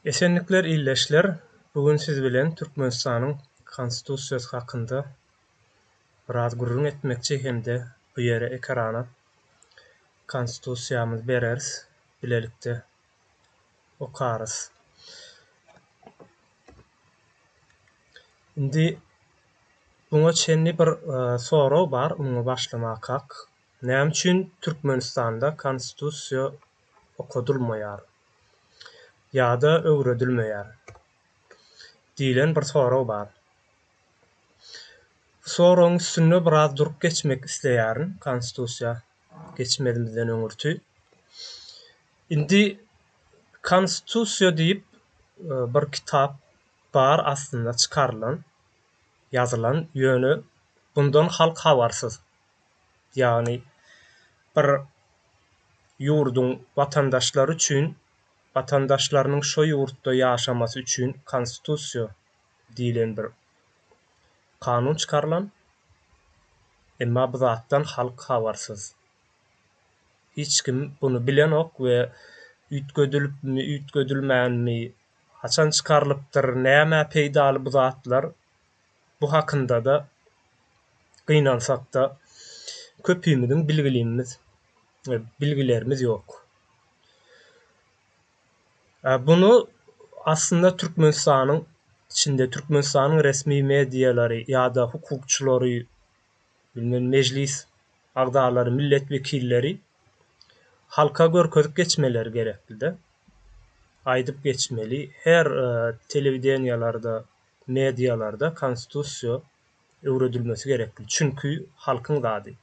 Esenlikler ildeşler, bu gün siz bilen Türkmenistanyň Konstitusiýasy hakynda biraz gürrüň etmekçi hem-de bu ýere ekrana Konstitusiýamyzy bereris, bilelikde okarys. Indi buňa çenli bir sorag bar, muňa başlamakak. Näme üçin Türkmenistanda Konstitusiýa okadylmaýar ýa-da öwredilmeýär? Diýlen bir sorag bar. Bu soragyň üstünde biraz durup geçmek isleýärin, Konstitusiýa geçmezimizden öňürti. Indi Konstitusiýa diýip bir kitap bar aslynda çykarylan, ýazylan, ýöne bundan halk habarsyz. Ýagny bir ýurduň watandaşlary üçin, watandaşlarynyň şo ýurtda ýaşamasy üçin konstitusiýa diýlen bir kanun çykarylan. Emma bu zatdan halk habarsyz. Hiç kim buny bilenok we üýtgedilipmi, üýtgedilmänmi, haçan çykarylypdyr, nämä peýdaly bu zatlar Bu hakynda-da gynansakda köpimiziň bilgilimiz, bilgilerimiz ýok. Bunu aslynda Türkmenistanyň içinde Türkmenistanyň resmi medialary ýa-da hukukçylary, bilmem mejlis agzalary, millet wekilleri halka görkezip geçmeleri gerekli-de. Aýdyp geçmeli. Her telewideniýalarda medialarda konstitusiýa öwredilmesi gerekli. Çünki halkyň zady.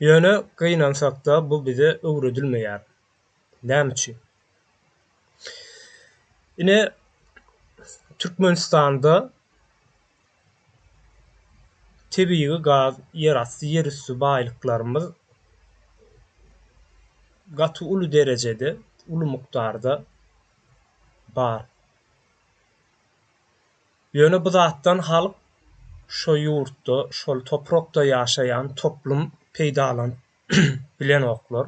Ýöne gynansakda bu bize öwredilmeýär. Näme üçin? Ine Türkmenistanda tebigy gaz, ýerasty, ýerüsti baýlyklarymyz gaty uly derejede, uly mukdarda bar. Ýöne bu zatdan halk şo ýurtda, şol toprakda ýaşaýan toplum peýdalanyp bilenoklar.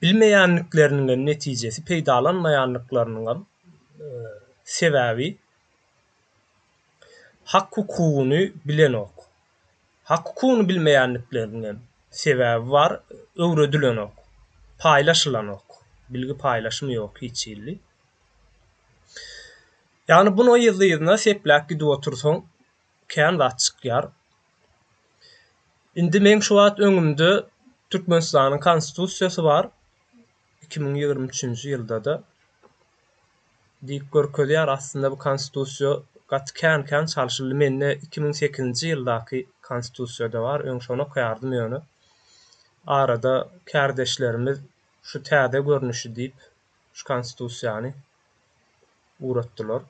Bilmeýänlikleriniňem netijesi, peýdalanmaýanlyklarynyňam sebäbi hak-hukugyny bilenok. Hak-hukugyny bilmeýänlikleriniňem sebäbi bar, öwredilenok, paýlaşylanok, bilgi paýlaşymy ýok hiç hili. Ýagny bunu yzly-yzyna sepläp gidip otursaň kän zat çykýar. Indi meň şu wagt öňümde Türkmenistanyň Konstitusiýasy bar. 2023-nji ýylda-da diýip görkezýär. Aslynda bu Konstitusiýa gaty kän-kän çalşyldy. Mende 2008-nji ýyldaky Konstitusiýa-da bar. Öň şony okaýardym ýöne arada kärdeşlerimiz şu täze görnüşi diýip şu Konstitusiýany ugratdylar.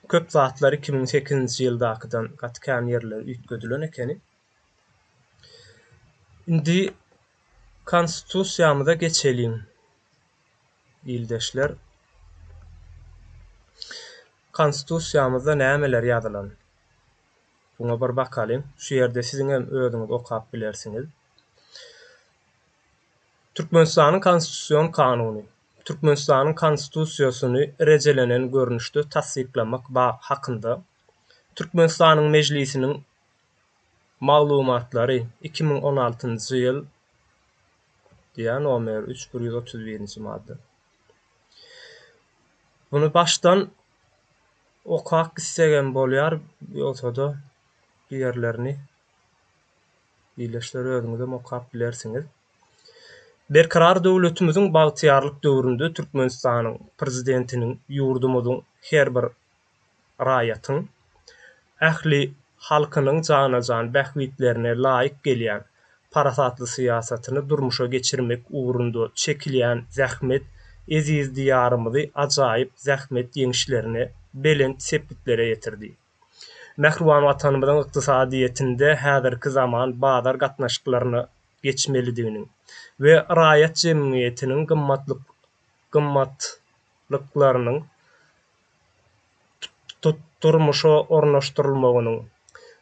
Köp zatlar 2008-nji ýyldakydan gaty kän ýerleri üýtgedilen ekeni. Indi Konstitusiýamyza geçeliň, ildeşler. Konstitusiýamyzda nämeler ýazylan? Buňa bir bakalyň. Şu ýerde siziň hem özüňiz okap bilersiňiz. Türkmenistanyň Konstitusion kanuny, Türkmenistanyň Konstitusiýasyny rejelenen görnüşde tassyklamak hakynda Türkmenistanyň Mejlisiniň maglumatlary 2016-njy ýyl diýýär nomer üç 131-nji madda. Muny başdan okap gitsegem bolýar, ýogsa-da bu ýerlerini Ildeşler özüňizem okap bilersiňiz. Berkarar döwletimiziň bagtyýarlyk döwründe Türkmenistanyň Prezidentiniň ýurdumyzyň her bir raýatyň, ähli halkynyň jana-jan bähbitlerine laýyk gelýän parasatly syýasatyny durmuşa geçirmek ugrunda çekilýän zähmet eziz Diýarymyzy ajaýyp zähmet ýeňişlerine, belent sepgitlere ýetirdi. Mähriban Watanymyzyň ykdysadyýetinde häzirki zaman bazar gatnaşyklaryna geçmelidiginiň we raýat jemgyýetiniň gymmatlyklarynyň durmuşa ornaşdyrylmagynyň.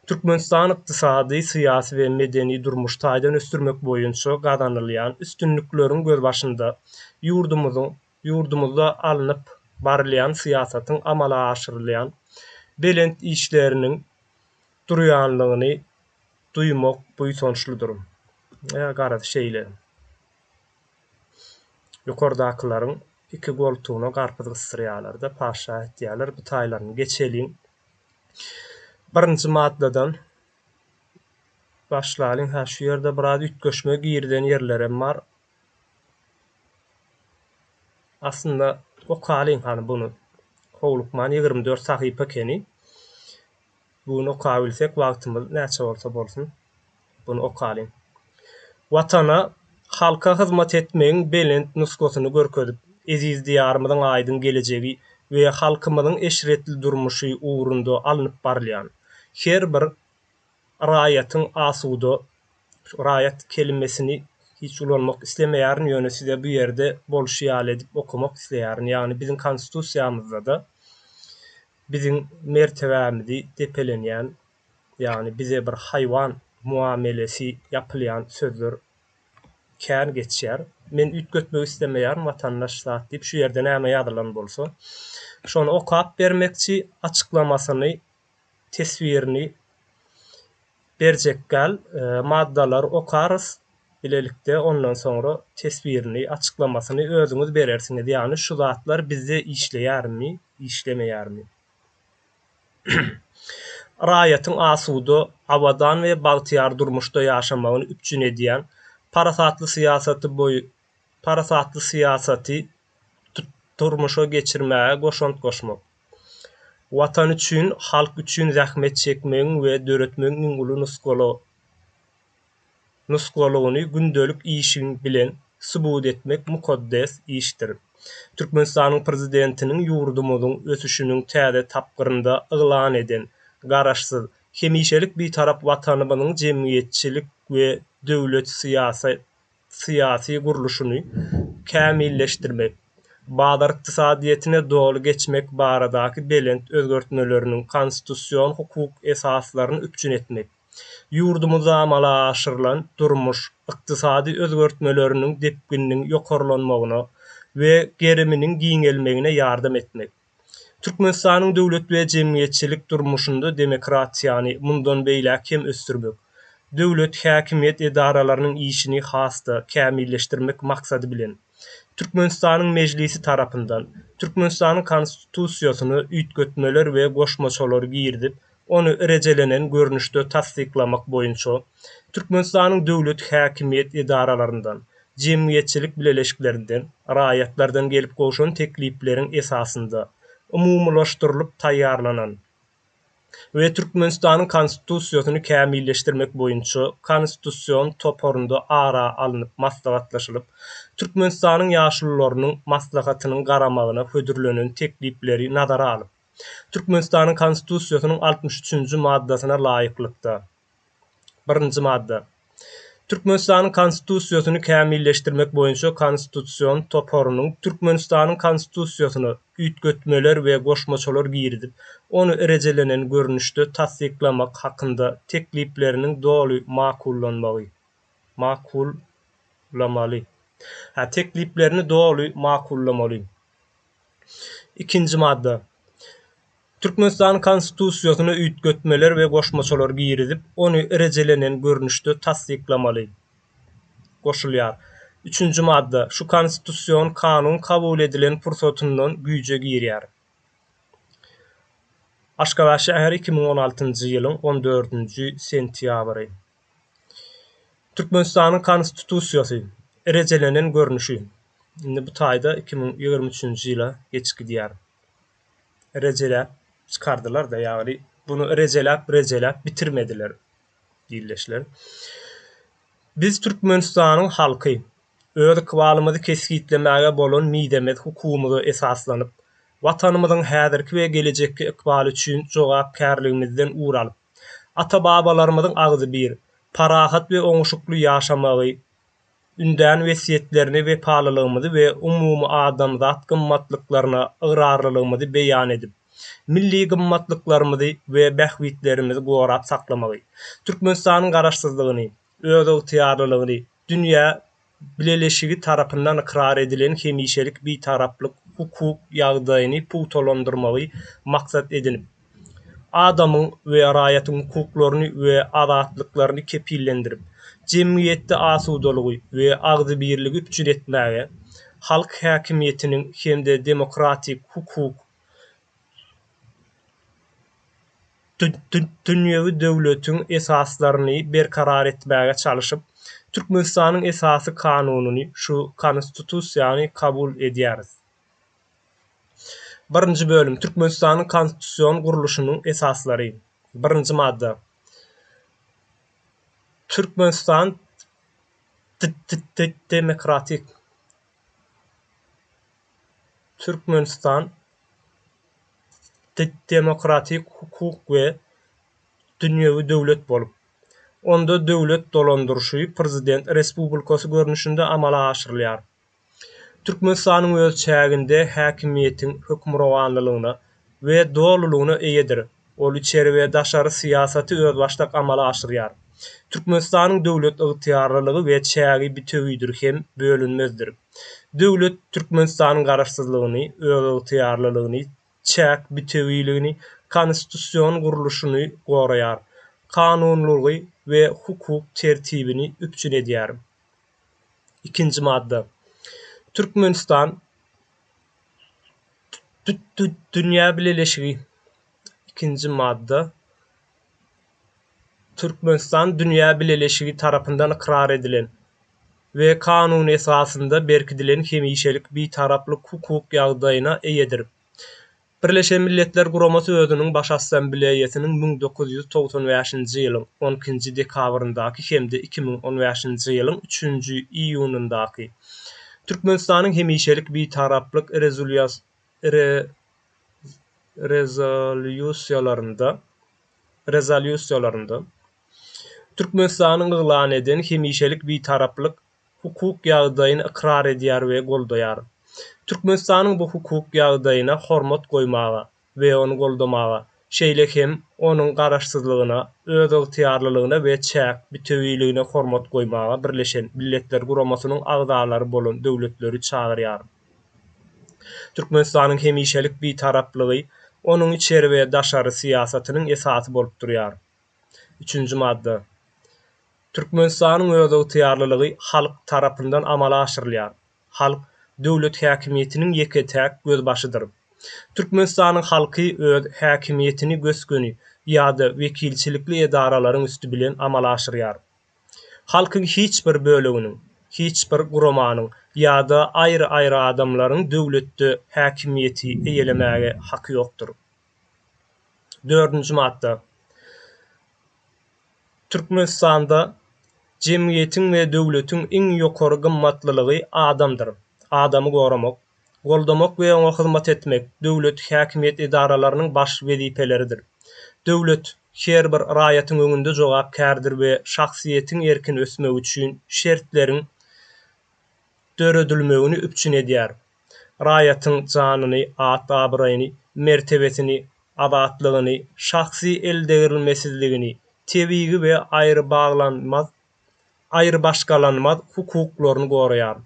Türkmenistan ykdysady, syýasy we medeni-durmuş taýdan ösdürmek boýunça gazanylýan üstünlikleriň gözbaşynda ýurdumyzyň ýurdumyzda alnyp barylýan syýasatyň amala aşyrylýan belent işleriniň durýanlygyny duýmak buýsançlydyr. Ýa garaz şeýle. Ýokardakylaryň iki goltugyna garpyz gysdyrýarlar-da, paşşa etýärler. Bu taýlaryny geçeliň. Birinji maddadan başlalyň. Hä, şu ýerde biraz üýtgeşme girizen ýerlerem bar. Aslynda okalyň hany buny. Howlukman 24 sahypa ekeni. Bu gün okabilsek wagtymyz näçe bolsa bolsun. Buny okalyň. Watana, halka hyzmat etmegiň belent nusgasyny görkezip, eziz Diýarymyzyň aýdyň gelejegi we halkymyzyň eşretli durmuşy ugrunda alnyp barylýan her bir raýatyň asuda, şu raýat kelimesini hiç ulanmak islemeýärin, ýöne size bu ýerde bolşy ýaly edip okamak isleýärin, ýagny biziň Konstitusiýamyzda-da biziň mertebämizi depelenýän, ýagny bize bir haýwan muamelesi ýapylýan sözler kän geçýär. Men üýtgetmek islemeýärin watandaş zat diýip şu ýerde näme ýazylan bolsa şony okap bermekçi açyklamasyny teswirini berjekgäl maddalary okarys bilelikde ondan soňra teswirini açyklamasyny özüňiz berersiňiz ýagny şu zatlar bizde işleýärmi işlemeýärmi. Raýatyň asuda, abadan we bagtyýar durmuşda ýaşamagyny üpjün edýän parasatly syýasaty boý parasatly syýasaty durmuşa geçirmäge goşant goşmak. Watan üçin, halk üçin zähmet çekmegiň we döretmegiň iň uly nusgalygyny gündelik işiň bilen subut etmek mukaddes işdir. Türkmenistanyň Prezidentiniň ýurdumyzyň ösüşiniň täze tapgyrynda yglan eden Garaşsyz, hemişelik Bitarap Watanymyzyň jemgyýetçilik we döwlet syýasy gurluşyny kämilleşdirmek, bazar ykdysadyýetine doly geçmek baradaky belent özgertmeleriniň konstitusion-hukuk esaslaryny üpjün etmek, ýurdumyzda amala aşyrylan durmuş, ykdysady özgertmeleriniň depgininiň ýokarlanmagyna we geriminiň giňelmegine ýardam etmek, Türkmenistanyň döwlet we jemgyýetçilik durmuşynda demokratiýany mundan beýläk hem ösdürmek, döwlet häkimiýet edaralarynyň işini has-da kämilleşdirmek maksady bilen, Türkmenistanyň Mejlisi tarapyndan Türkmenistanyň Konstitusiýasyna üýtgetmeler we goşmaçalar girizip, ony rejelenen görnüşde tassyklamak boýunça Türkmenistanyň döwlet häkimiýet edaralaryndan, jemgyýetçilik bileleşiklerinden, raýatlardan gelip gowşan teklipleriň esasynda umumylaşdyrylyp taýýarlanan we Türkmenistanyň Konstitusiýasyny kämilleşdirmek boýunça Konstitusion toparynda ara alnyp maslahatlaşylyp, Türkmenistanyň Ýaşulularynyň Maslahatynyň garamagyna hödürlenen teklipleri nazara alyp, Türkmenistanyň Konstitusiýasynyň 63-nji maddasyna laýyklykda, Birinji madda. Türkmenistanyň Konstitusiýasyny kämilleşdirmek boýunça Konstitusion toparynyň Türkmenistanyň Konstitusiýasyna üýtgetmeler we goşmaçalar girizip, ony rejelenen görnüşde tassyklamak hakynda teklipleriniň doly makullanmagy, makullamaly. Ha, tekliplerini doly makullamaly. Ikinji madda. Türkmenistanyň Konstitusiýasyna üýtgetmeler we goşmaçalar girizip, ony rejelenen görnüşde tassyklamaly. Goşulýar. Üçünji madda. Şu Konstitusion kanun kabul edilen pursatyndan güýje girýär. Aşgabat şäheri 2016-njy ýylyň on dördünji sentýabry. Türkmenistanyň Konstitusiýasy, rejelenen görnüşi. Indi bu taýda 2023-nji ýyla geçip gidýär. Rejeläp çykardylar-da, ýagny buny rejeläp, rejeläp bitirmediler ildeşler. Biz Türkmenistanyň halky öz ykbalymyzy kesgitlemäge bolan mizemez hukugymyza esaslanyp, Watanymyzyň häzirki we gelejekki ykbaly üçin jogapkärligimizden ugur alyp, ata-babalarymyzyň agzybir, parahat we oňuşykly ýaşamagy ündän wesýetlerine wepalylygymyzy we umumyadamzat gymmatlyklaryna ygrarlylygymyzy beýan edip, Milli gymmatlyklarymyzy we bähbitlerimizi gorap saklamagy, Türkmenistanyň Garaşsyzlygyny, özygtyýarlylygyny dünýä bileleşigi tarapyndan ykrar edilen hemişelik Bitaraplyk hukuk ýagdaýyny pugtalandyrmagy maksat edinip, adamyň we raýatyň hukuklaryny we azatlyklaryny kepillendirip, jemgyýetde asudalygy we agzybirligi üpjün etmäge, halk häkimiýetiniň hem-de demokratik hukuk dünýewi döwletiň esaslaryny berkarar etmäge çalşyp, Türkmenistanyň Esasy Kanunyny, şu Konstitusiýany kabul edýäris. Birinji bölüm. Türkmenistanyň konstitusion gurluşynyň esaslary. Birinji madda. Türkmenistan demokratik Türkmenistan demokratik hukuk we dünýewi döwlet bolup, onda döwlet dolandyryşy prezident respublikasy görnüşinde amala aşyrylýar. Türkmenistanyň öz çäginde häkimiýetiň hökmürowanlylygyna we dolulygyna eýedir. Ol içeri we daşary syýasaty özbaşdak amala aşyrýar. Türkmenistanyň döwlet ygtyýarlylygy we çägi bitewidir hem bölünmezdir. Döwlet Türkmenistanyň garaşsyzlygyny, özygtyýarlylygyny, çäk bitewiligini, konstitusion gurluşyny goraýar, kanunylygy we hukuk tertibini üpjün edýär. Ikinji madda. Türkmenistan Dünýä bileleşigi Ikinji madda. Türkmenistan dünýä bileleşigi tarapyndan ykrar edilen we kanun esasynda berkidilen hemişelik Bitaraplyk hukuk ýagdaýyna eýedir. Birleşen Milletler Guramasy özüniň Baş Assambleýasynyň 1995-nji ýylyň on ikinji dekabryndaky hem-de 2015-nji ýylyň üçünji iýunyndaky Türkmenistanyň hemişelik Bitaraplyk Rezolýusiýalarynda Rezolýusiýalarynda Türkmenistanyň yglan eden hemişelik Bitaraplyk hukuk ýagdaýyny ykrar edýär we goldaýar. Türkmenistanyň bu hukuk ýagdaýyna hormat goýmaga we ony goldamaga, şeýle hem onuň garaşsyzlygyna, özygtyýarlylygyna we çäk bütewiligine hormat goýmaga Birleşen Milletler Guramasynyň agzalary bolan döwletleri çagyrýar. Türkmenistanyň hemişelik Bitaraplygy onuň içeri we daşary syýasatynyň esasy bolup durýar. Üçünji madda. Türkmenistanyň özygtyýarlylygy halk tarapyndan amala aşyrylýar. Halk döwlet häkimiýetiniň ýeke-täk gözbaşydyr. Türkmenistanyň halky öz häkimiýetini gös-göni ýa-da wekilçilikli edaralaryň üsti bilen amala aşyrýar. Halkyň hiç bir böleginiň, hiç bir guramanyň ýa-da aýry-aýry adamlaryň döwletde häkimiýeti eýelemäge haky ýokdur. Dördünji madda. Türkmenistanda jemgyýetiň we döwletiň iň ýokary gymmatlylygy adamdyr. Adamy goramak, goldamak we oňa hyzmat etmek döwlet häkimiýet edaralarynyň baş wezipeleridir. Döwlet her bir raýatyň öňünde jogapkärdir we şahsyýetiň erkin ösmegi üçin şertleriň döredilmegini üpjün edýär. Raýatyň janyny, at-abraýyny, mertebesini, azatlygyny, şahsy eldegrilmesizligini, tebigy we aýrybaglanmaz, aýrybaşgalanmaz hukuklaryny goraýar.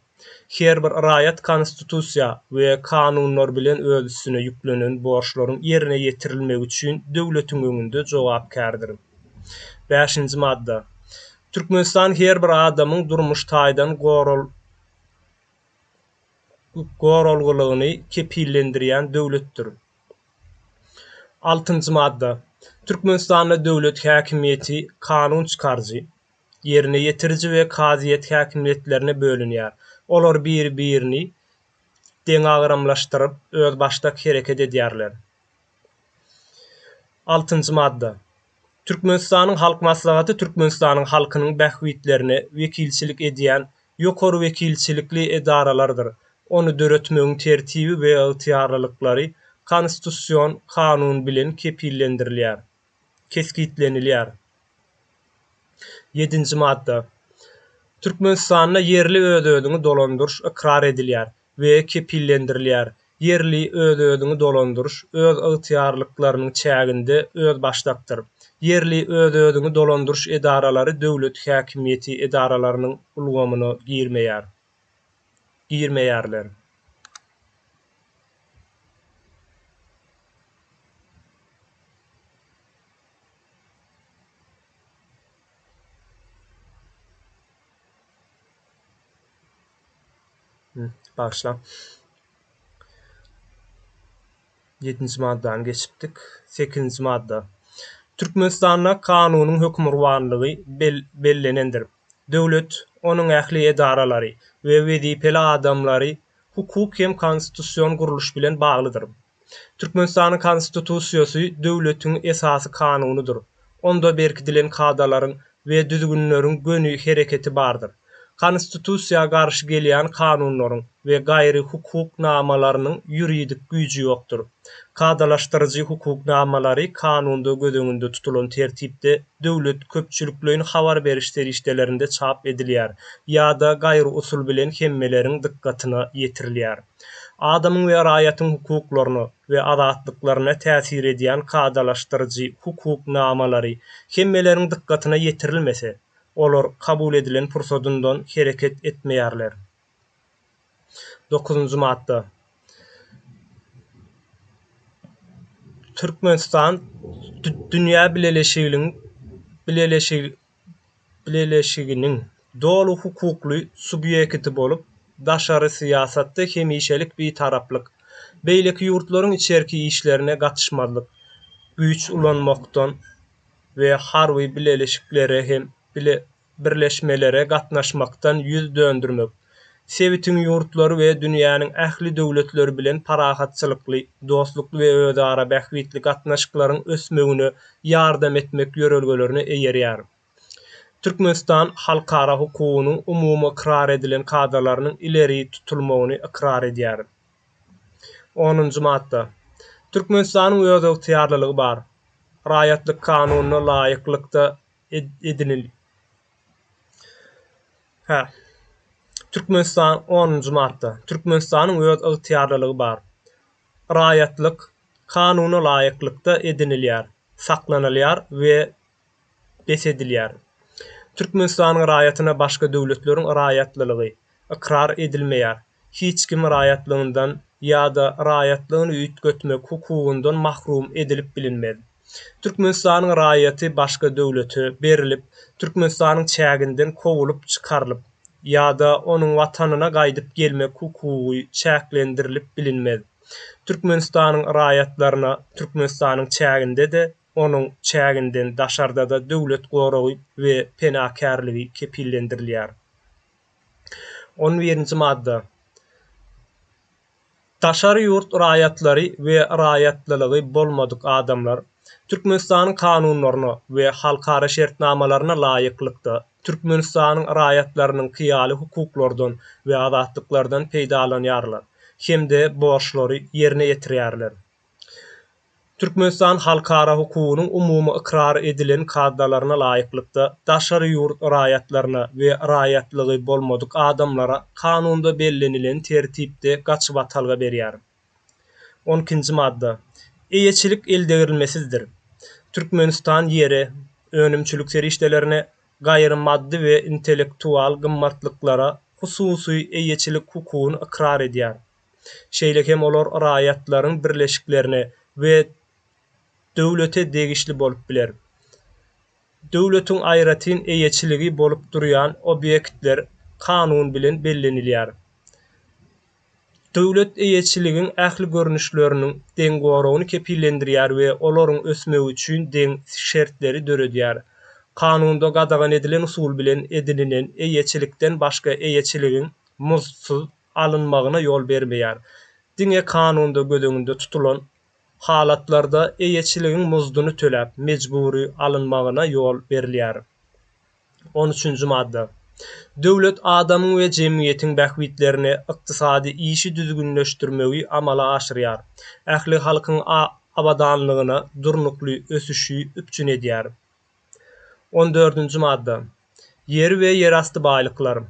Her bir raýat Konstitusiýa we kanunlar bilen öz üstüne ýüklenen borçlaryň ýerine ýetirilmegi üçin döwletiň öňünde jogapkärdir. Bäşinji madda. Türkmenistan her bir adamyň durmuş taýdan goral goralgylygyny kepillendirýän döwletdir. Altynjy madda. Türkmenistanda döwlet häkimiýeti kanun çykaryjy, ýerine ýetiriji we kazyýet häkimiýetlerine bölünýär. Olar biri-birini deňagramlaşdyryp, özbaşdak hereket edýärler. Altynjy madda. Türkmenistanyň Halk Maslahaty Türkmenistanyň halkynyň bähbitlerine wekilçilik edýän ýokary wekilçilikli edaralardyr. Ony döretmegiň tertibi we ygtyýarlylyklary Konstitusion kanun bilen kepillendirilýär, kesgitlenilýär. Ýedinji madda. Türkmenistanda ýerli öz-özüňi dolandyryş ykrar edilýär we kepillendirilýär. Ýerli öz-özüňi dolandyryş öz ygtyýarlyklarynyň çäginde özbaşdakdyr. Ýerli öz-özüňi dolandyryş edaralary döwlet häkimiýeti edaralarynyň ulgamyna girmeýär. Girmeýärler. Bagyşlaň. Ýedinji maddany geçipdik. Sekizinji madda. Türkmenistanda kanunyň hökmürowanlygy bellenendir. Döwlet, onuň ähli edaralary we wezipeli adamlary hukuk hem konstitusion gurluş bilen baglydyr. Türkmenistanyň Konstitusiýasy döwletiň esasy kanunydyr. Onda berkidilen kadalaryň we düzgünleriň göni hereketi bardyr. Konstitusiýa garşy gelýän kanunlaryň we gaýry hukuk namalarynyň ýuridik güýji ýokdur. Kadalaşdyryjy hukuk namalary kanunda göz öňünde tutulan tertipde döwlet köpçülikleýin habar beriş serişdelerinde çap edilýär ýa-da gaýry usul bilen hemmeleriň dykgatyna ýetirilýär. Adamyň we raýatyň hukuklaryna we azatlyklaryna täsir edýän kadalaşdyryjy hukuk namalary hemmeleriň dykgatyna ýetirilmese, olar kabul edilen pursadyndan hereket etmeýärler. Dokuzynjy madda. Türkmenistan dünýä bileleşiginiň Bileleşiginiň doly hukukly subýekti bolup, daşary syýasatda hemişelik bitaraplyk, beýleki ýurtlaryň içerki işlerine gatyşmazlyk, güýç ulanmakdan we harby bileleşiklere hem birleşmelere gatnaşmakdan ýüz döndürmek, sebitiň ýurtlary we dünýäniň ähli döwletleri bilen parahatçylykly, dostlukly we özara bähbitli gatnaşyklaryň ösmegine ýardam etmek ýörelgelerine eýerýär. Türkmenistan halkara hukugynyň umumy ykrar edilen kadalarynyň ileri tutulmagyny ykrar edýär. Onunjy madda. Türkmenistanyň özygtyýarlylygy bar. Raýatlyk kanunyna laýyklykda edinil. Hä. Türkmenistan onunjy madda. Türkmenistanyň öz ygtyýarlylygy bar. Raýatlyk kanuna laýyklykda edinilýär, saklanylýar we bes edilýär. Türkmenistanyň raýatyna başga döwletleriň raýatlylygy ykrar edilmeýär. Hiç kim raýatlygyndan ýa-da raýatlygyny üýtgetmek hukugyndan mahrum edilip bilinmez. Türkmenistanyň raýaty başga döwlete berlip, Türkmenistanyň çäginden kowulyp çykarylyp ýa-da onuň Watanyna gaýdyp gelmek hukugy çäklendirilip bilinmez. Türkmenistanyň raýatlaryna Türkmenistanyň çäginde-de, onuň çäginden daşarda-da döwlet goragy we penakärligi kepillendirilýär. On birinji madda. Daşary ýurt raýatlary we raýatlylygy bolmadyk adamlar Türkmenistanyň kanunlaryna we halkara şertnamalaryna laýyklykda Türkmenistanyň raýatlarynyňky ýaly hukuklardan we azatlyklardan peýdalanýarlar hem-de borçlary ýerine ýetirýärler. Türkmenistan halkara hukugynyň umumy ykrar edilen kadalaryna laýyklykda daşary ýurt raýatlaryna we raýatlygy bolmadyk adamlara kanunda bellenilen tertipde gaçybatalga berýär. On ikinji madda. Eýeçilik eldegrilmesizdir. Türkmenistan ýere, önümçilik serişdelerine, gaýry maddy we intellektual gymmatlyklara hususy eýeçilik hukugyny ykrar edýär. Şeýle hem olar raýatlaryň birleşiklerine we döwlete degişli bolup biler. Döwletiň aýratyn eýeçiligi bolup durýan obýektler kanun bilen bellenilýär. Döwlet eýeçiligiň ähli görnüşleriniň deň goragyny kepillendirýär we olaryň ösmegi üçin deň şertleri döredýär. Kanunda gadagan edilen usul bilen edinilen eýeçilikden başga eýeçiligiň muzdsuz alynmagyna ýol bermeýär. Diňe kanunda göz öňünde tutulan halatlarda eýeçiligiň muzduny töläp mejbury alynmagyna ýol berilýär. On üçünji madda. Döwlet adamyň we jemgyýetiň bähbitlerine ykdysady işi düzgünleşdirmegi amala aşyrýar, ähli halkyň abadanlygyna durnukly ösüşi üpjün edýär. On dördünji madda. Ýer we ýerasty baýlyklar,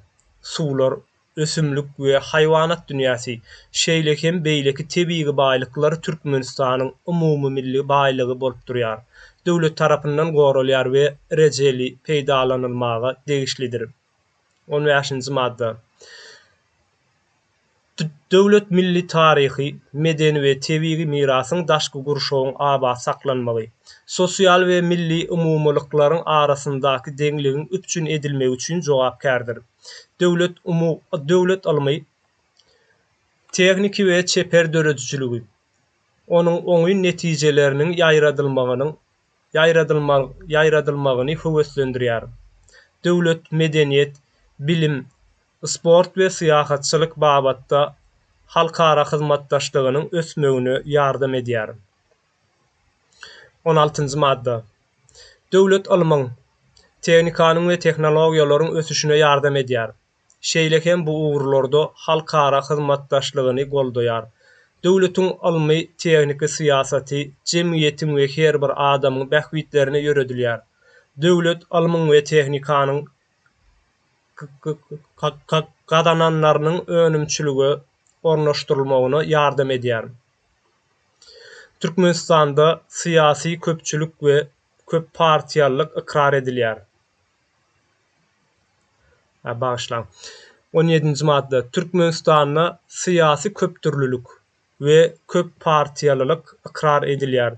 suwlar. ösümlik we haýwanat dünýäsi, şeýle hem beýleki tebigy baýlyklar Türkmenistanyň umumymilli baýlygy bolup durýar, döwlet tarapyndan goralýar we rejeli peýdalanylmaga degişlidir. On bäşinji madda. Döwlet milli taryhy, medeni we tebigy mirasyň daşky gurşawyň abat saklanmagy, sosial we milli umumylyklaryň arasyndaky deňligiň üpjün edilmegi üçin jogapkärdir. Döwlet döwlet ylmy, tehniki we çeper döredijiligi, onuň oňyn netijeleriniň ýaýradylmagynyň ýaýradylmagyny höweslendirýär. Döwlet medeniýet, bilim, sport we syýahatçylyk babatda halkara hyzmatdaşlygynyň ösmegine ýardam edýär. On altynjy madda. Döwlet ylmyň, tehnikanyň we tehnologiýalaryň ösüşine ýardam edýär. Şeýle hem bu ugurlarda halkara hyzmatdaşlygyny goldaýar. Döwletiň ylmy-tehniki syýasaty jemgyýetiň we her bir adamyň bähbitlerine ýöredilýär. Döwlet ylmyň we tehnikanyň gazananlarynyň önümçilige ornaşdyrylmagyna ýardam edýär. Türkmenistanda syýasy köpçülik we köppartiýalylyk ykrar edilýär. Bagyşlaň. On ýedinji madda. Türkmenistanda syýasy köpdürlülik we köppartiýalylyk ykrar edilýär.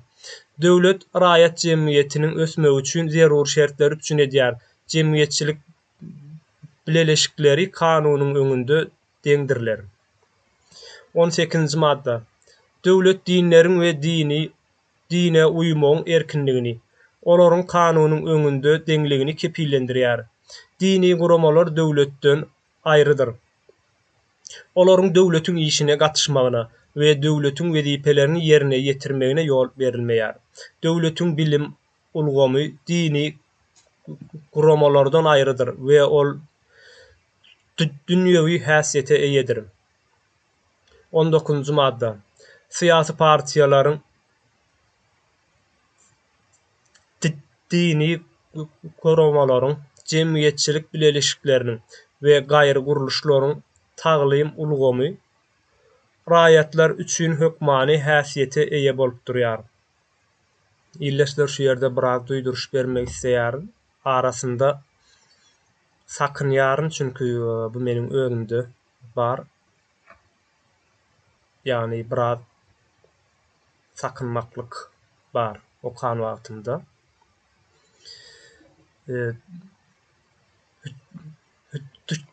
Döwlet raýat jemgyýetiniň ösmegi üçin zerur şertleri üpjün edýär, jemgyýetçilik bileleşikleri kanunyň öňünde deňdirler. On sekizinji madda. Döwlet dinleriň we dini dine uýmagyň erkinligini, olaryň kanunyň öňünde deňligini kepillendirýär. Dini guramalar döwletden aýrydyr. Olaryň döwletiň işine gatyşmagyna we döwletiň wezipelerini ýerine ýetirmegine ýol berilmeýär. Döwletiň bilim ulgamy dini guramalardan aýrydyr we ol dünýewi häsiýete eýedir. On dokuzynjy madda. Syýasy partiýalaryň dini guramalaryň, jemgyýetçilik bileleşikleriniň we gaýry gurluşlaryň taglym ulgamy raýatlar üçin hökmany häsiýete eýe bolup durýar. Ildeşler şu ýerde biraz duýduryş bermek isleýärin. Arasynda sakynýaryn, çünki bu meniň özümde bar. Ýagny biraz sakynmaklyk bar okan wagtymda.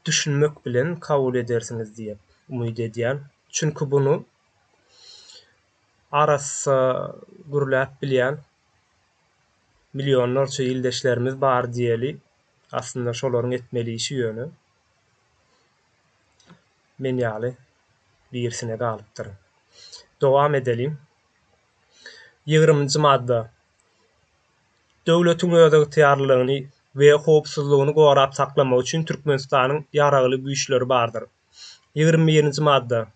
Düşünmek bilen kabul edersiňiz diýip umyt edýän. Çünki buny arassa gürläp bilýän millionlarça ildeşlerimiz bar diýeli. Aslynda şolaryň etmeli işi ýöne. Men ýaly birisine galypdyr. Dowam edeliň. Ýigriminji madda. Döwletiň özygtyýarlylygyny we howpsuzlygyny gorap saklamak üçin Türkmenistanyň Ýaragly Güýçleri bardyr. Ýigrimi birinji madda.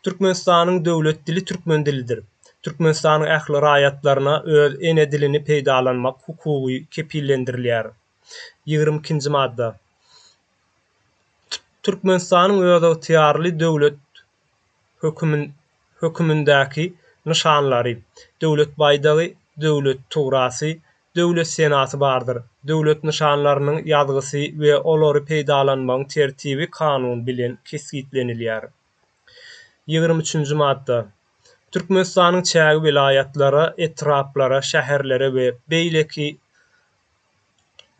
Türkmenistanyň döwlet dili türkmen dilidir. Türkmenistanyň ähli raýatlaryna öz ene dilini peýdalanmak hukugy kepillendirilýär. Ýigrimi ikinji madda. Türkmenistanyň özygtyýarly döwlet hökümindäki nyşanlary, Döwlet baýdagy, Döwlet tugrasy, Döwlet senasy bardyr. Döwlet nyşanlarynyň ýazgysy we olary peýdalanmagyň tertibi kanun bilen kesgitlenilýär. Ýigrimi üçünji madda. Türkmenistanyň çägi welaýatlara, etraplara, şäherlere we beýleki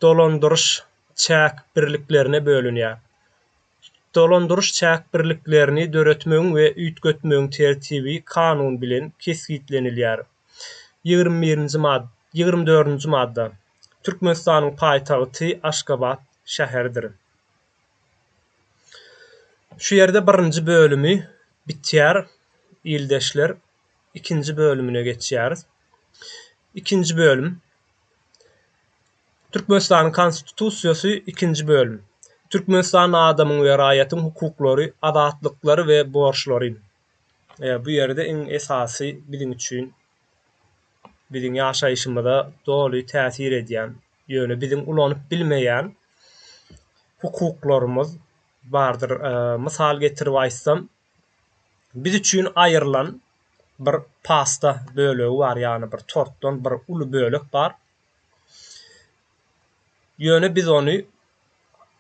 dolandyryş çäk birliklerine bölünýär. Dolandyryş çäk birliklerini döretmegiň we üýtgetmegiň tertibi kanun bilen kesgitlenilýär. Ýigrimi birinji mad Ýigrimi dördünji madda. Türkmenistanyň paýtagty Aşgabat şäheridir. Şu ýerde birinji bölümi bitýär, ildeşler. Ikinji bölümine geçýäris. Ikinji bölüm. Türkmenistanyň Konstitusiýasy ikinji bölüm. Türkmenistanda adamyň we raýatyň hukuklary, azatlyklary we borçlary. Bu ýerde iň esasy biziň üçin biziň ýaşaýşymyza doly täsir edýän, ýöne biziň ulanyp bilmeýän hukuklarymyz. bardyr. Mysal getirip aýtsam, biz üçin aýrylan bir pasta bölegi bar, ýagny bir tortdan bir uly bölek bar. Ýöne biz ony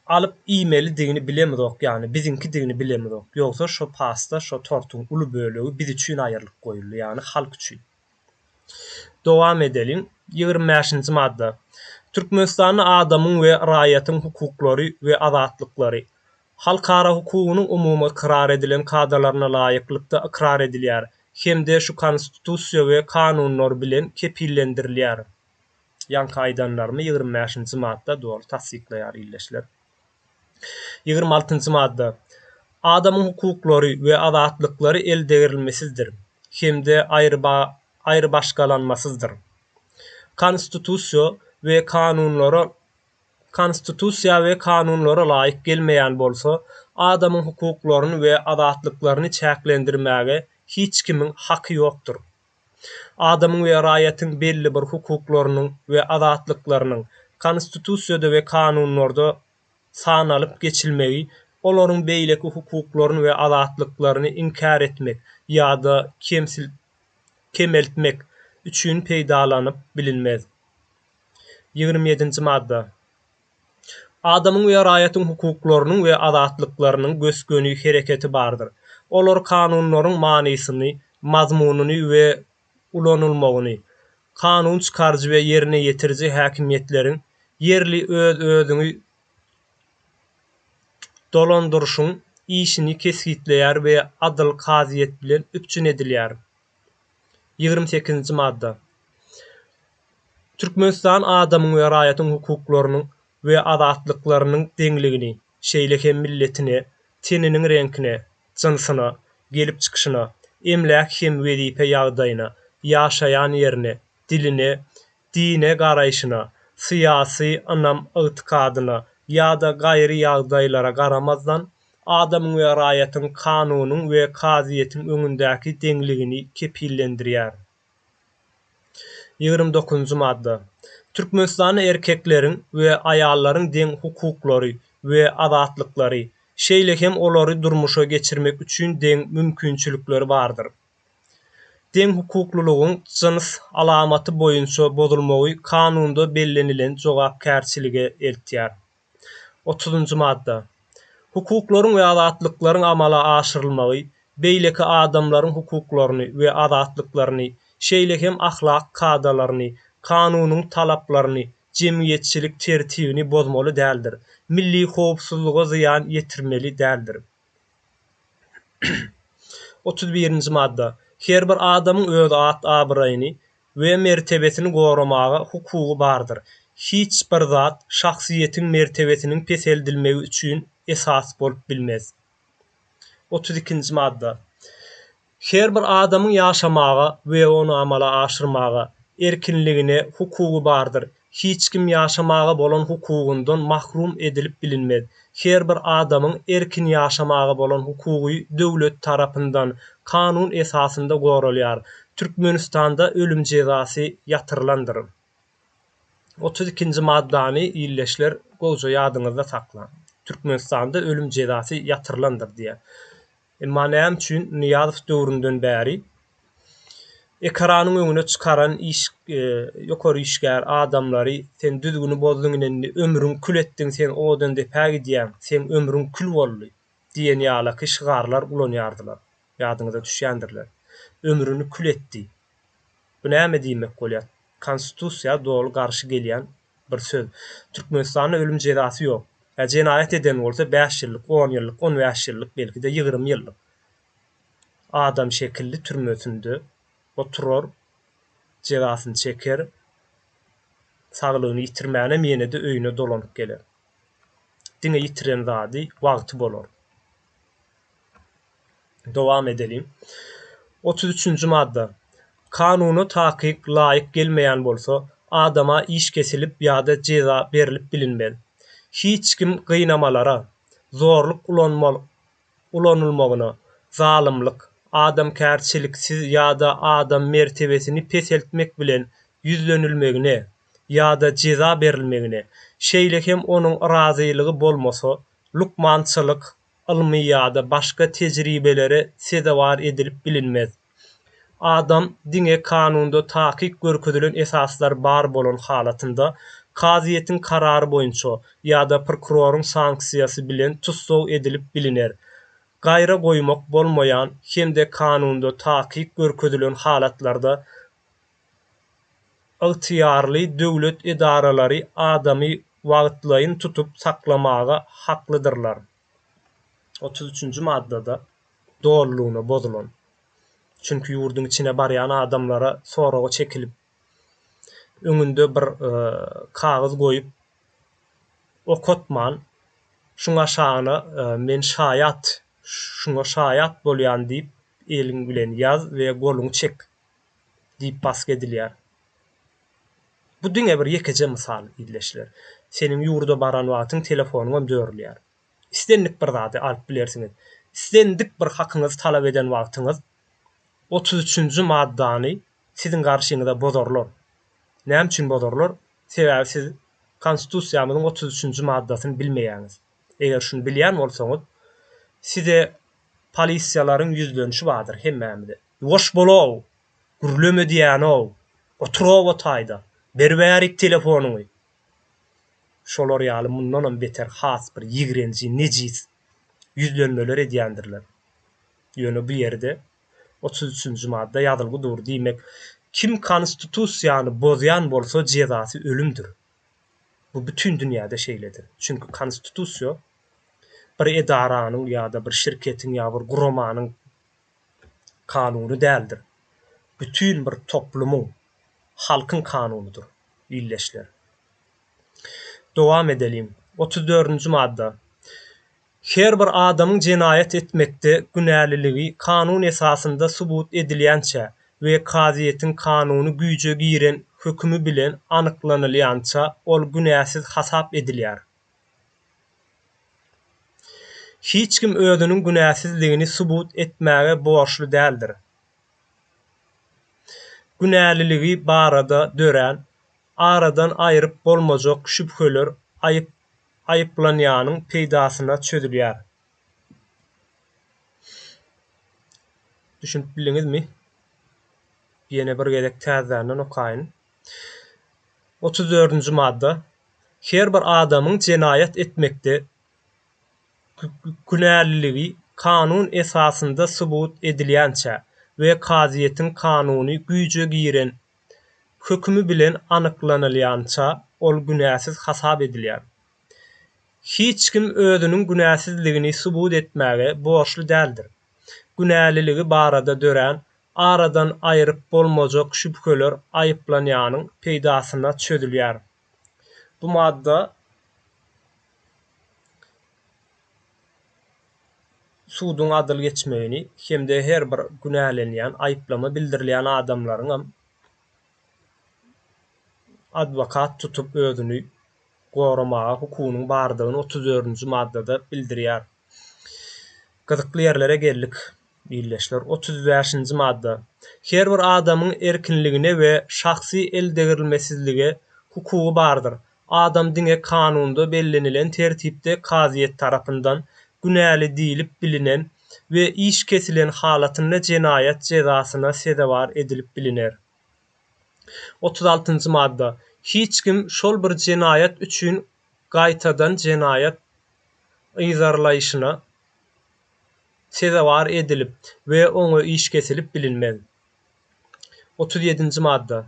alyp iýmelidigini bilemizok, ýagny biziňkidigini bilemizok. Ýogsa şo pasta, şo tortuň uly bölegi biz üçin aýrylyp goýuldy, ýagny halk üçin. Dowam edeliň. 25-nji madda. Türkmenistanda adamyň we raýatyň hukuklary we azatlyklary halkara hukugynyň umumy ykrar edilen kadalaryna laýyklykda ykrar edilýär hem-de şu Konstitusiýa we kanunlar bilen kepillendirilýär. Ýaňky aýdanlarymy 25-nji madda doly tassyklaýar ildeşler. 26-njy madda. Adamyň hukuklary we azatlyklary eldegrilmesizdir hem-de aýrybaşgalanmasyzdyr. Konstitusiýa we kanunlara Konstitusiýa we kanunlara laýyk gelmeýän bolsa, adamyň hukuklaryny we azatlyklaryny çäklendirmäge hiç kimiň haky ýokdur. Adamyň we raýatyň belli bir hukuklarynyň we azatlyklarynyň Konstitusiýada we kanunlarda sanalyp geçilmegi olaryň beýleki hukuklaryny we azatlyklaryny inkär etmek ýa-da kemeltmek üçin peýdalanyp bilinmez. 27-nji madda. Adamyň we raýatyň hukuklarynyň we azatlyklarynyň gös-göni hereketi bardyr. Olar kanunlaryň manysyny, mazmunyny we ulanylmagyny, kanun çykaryjy we ýerine ýetiriji häkimiýetleriň ýerli öz-özüňi dolandyryşyň işini kesgitleýär we adyl kazyýet bilen üpjün edilýär. 28-nji madda. Türkmenistan adamyň we raýatyň hukuklarynyň we azatlyklarynyň deňligini, şeýle hem milletine, teniniň reňkine, jynsyna, gelip çykyşyna, emläk hem wezipe ýagdaýyna, ýaşaýan ýerine, diline, dine garaýşyna, syýasy ynam-ygtykadyna ýa-da gaýry ýagdaýlara garamazdan, adamyň we raýatyň kanunyň we kazyýetiň öňündäki deňligini kepillendirýär. 29-njy madda. Türkmenistanda erkekleriň we aýallaryň deň hukuklary we azatlyklary, şeýle hem olary durmuşa geçirmek üçin deň mümkinçilikleri bardyr. Deňhukuklylygyň jyns alamaty boýunça bozulmagy kanunda bellenilen jogapkärçilige eltýär. Otuzynjy madda. Hukuklaryň we azatlyklaryň amala aşyrylmagy beýleki adamlaryň hukuklaryny we azatlyklaryny, şeýle hem ahlak kadalaryny, kanunyň talaplaryny, jemgyýetçilik tertibini bozmaly däldir, milli howpsuzlyga zyýan ýetirmeli däldir. 31-nji madda. Her bir adamyň öz at-abraýyny we mertebesini goramaga hukugy bardyr. Hiç bir zat şahsyýetiň mertebesiniň peseldilmegi üçin esas bolup bilmez. 32-nji madda. Her bir adamyň ýaşamaga we ony amala aşyrmaga erkinligine hukugy bardyr. Hiç kim ýaşamaga bolan hukugyndan mahrum edilip bilinmez. Her bir adamyň erkin ýaşamaga bolan hukugy döwlet tarapyndan kanun esasynda goralýar. Türkmenistanda ölüm jezasy ýatyrylandyr. 32-nji maddany ildeşler gowja ýadyňyzda saklaň. Türkmenistanda ölüm jezasy ýatyrylandyr diýýär. Emma näme üçin Nyýazow döwründen bäri ekranyň öňüne çykaran iş ýokary işgär adamlary sen düzgüni bozduň ine indi ömrüň kül etdiň sen owadan depä gidýäň seň ömrüň kül boldy diýen ýalaky şygarlar ulanýardylar ýadyňyza düşýändirler ömrüni kül etdi bu näme diýmek bolýar konstitusiýa doly garşy gelýän bir söz. Türkmenistanda ölüm jezasy ýok. Ýa jenaýat eden bolsa bäş ýyllyk, on ýyllyk, on bäş ýyllyk, belki-de ýigrimi ýyllyk adam şekilli türmesinde oturar, jezasyny çeker, saglygyny ýitirmänem ýene-de öýüne dolanyp geler. Diňe ýitiren zady wagty bolar. Dowam edeliň. 33-nji madda. Kanuna takyk laýyk gelmeýän bolsa, adama iş kesilip ýa-da jeza berlip bilinmez. Hiç kim gynamalara, zorluk ulanylmagyna, zalymlyk, adamkärçiliksiz ýa-da adam mertebesini peseltmek bilen ýüzlenilmegine ýa-da jeza berilmegine, şeýle hem onuň razylygy bolmasa, lukmançylyk. ylmy ýa-da başga tejribelere sezewar edilip bilinmez. Adam diňe kanunda takyk görkezilen esaslar bar bolan halatynda kazyýetiň karary boýunça ýa-da prokuroryň sanksiýasy bilen tussag edilip biliner. Gaýra goýmak bolmaýan hem-de kanunda takyk görkezilen halatlarda ygtyýarly döwlet edaralary adamy wagtlaýyn tutup saklamaga haklydyrlar. Otuz üçünji maddada dolulygyna bozulan. Çünki ýurduň içine barýan adamlara soraga çekilip, öňünde bir kagyz goýup okatman, şuň aşagyna men şaýat, şuňa şaýat bolýan diýip eliň bilen ýaz we goluňy çek diýip basgy edilýär. Bu diňe bir ýekeje mysal ildeşler. Seniň ýurda baran wagtyň telefonyňam dörülýär. Islendik bir zady alyp bilersiňiz. Islendik bir hakyňyzy talap eden wagtyňyz otuz üçünji maddany siziň garşyňyza bozarlar. Näme üçin bozarlar? Sebäbi siz Konstitusiýamyzyň otuz üçünji maddasyny bilmeýäňiz. Eger şuny bilýän bolsaňyz, size polisiýalaryň ýüzlenişi bardyr hemmämize. Ýuwaş bol-ow! Gürleme diýýän-ow! Otur-ow o taýda! Ber bärik telefonyňy! Şolar ýaly mundanam beter has bir ýigrenji, nejis ýüzlenmeler edýändirler. Ýöne bu ýerde otuz üçünji madda ýazylgy dur, diýmek, kim konstitusiýany bozýan bolsa jezasy ölümdir. Bu bütin dünýäde şeýledir. Çünki konstitusiýa bir edaranyň ýa-da bir şirketiň ýa bir guramanyň kanuny däldir. Bütin bir toplumyň, halkyň kanunydyr, ildeşler. Dowam edeliň. Otuz dördünji madda. Her bir adamyň jenaýat etmekde günäliligi kanun esasynda subut edilýänçä we kazyýetiň kanuny güýje giren hökümi bilen anyklanylýança ol günäsiz hasap edilýär. Hiç kim özüniň günäsizligini subut etmäge borçly däldir. Günäliligi barada dörän, aradan aýryp bolmajak şübheler aýyp aýyplanýanyň peýdasyna çözülýär. Düşünip bildiňizmi? Ýene bir gezek täzedenden okaýyn. Otuz dördünji madda. Her bir adamyň jenaýat etmekde günäliligi kanun esasynda subut edilýänçä we kazyýetiň kanuny güýje giren hökümi bilen anyklanylýança ol günäsiz hasap edilýär. Hiç kim özüniň günäsizligini subut etmäge borçly däldir. Günäliligi barada dörän aradan aýryp bolmajak şübheler aýyplanýanyň peýdasyna çözülýär. Bu madda suduň adyl geçmegini hem-de her bir günälenýän, aýyplama bildirilýän adamlaryňam adwokat tutup özüni goramaga hukugynyň bardygyny otuz dördünji maddada bildirýär. Gyzykly ýerlere geldik, ildeşler. Otuz bäşinji madda. Her bir adamyň erkinligine we şahsy eldegrilmesizlige hukugy bardyr. Adam diňe kanunda bellenilen tertipde kazyýet tarapyndan günäli diýlip bilinen we iş kesilen halatynda jenaýat jezasyna sezewar edilip biliner. Otuz altynjy madda. Hiç kim şol bir jenaýat üçin gaýtadan jenaýat yzarlaýşyna sezewar edilip we oňa iş kesilip bilinmez. Otuz ýedinji madda.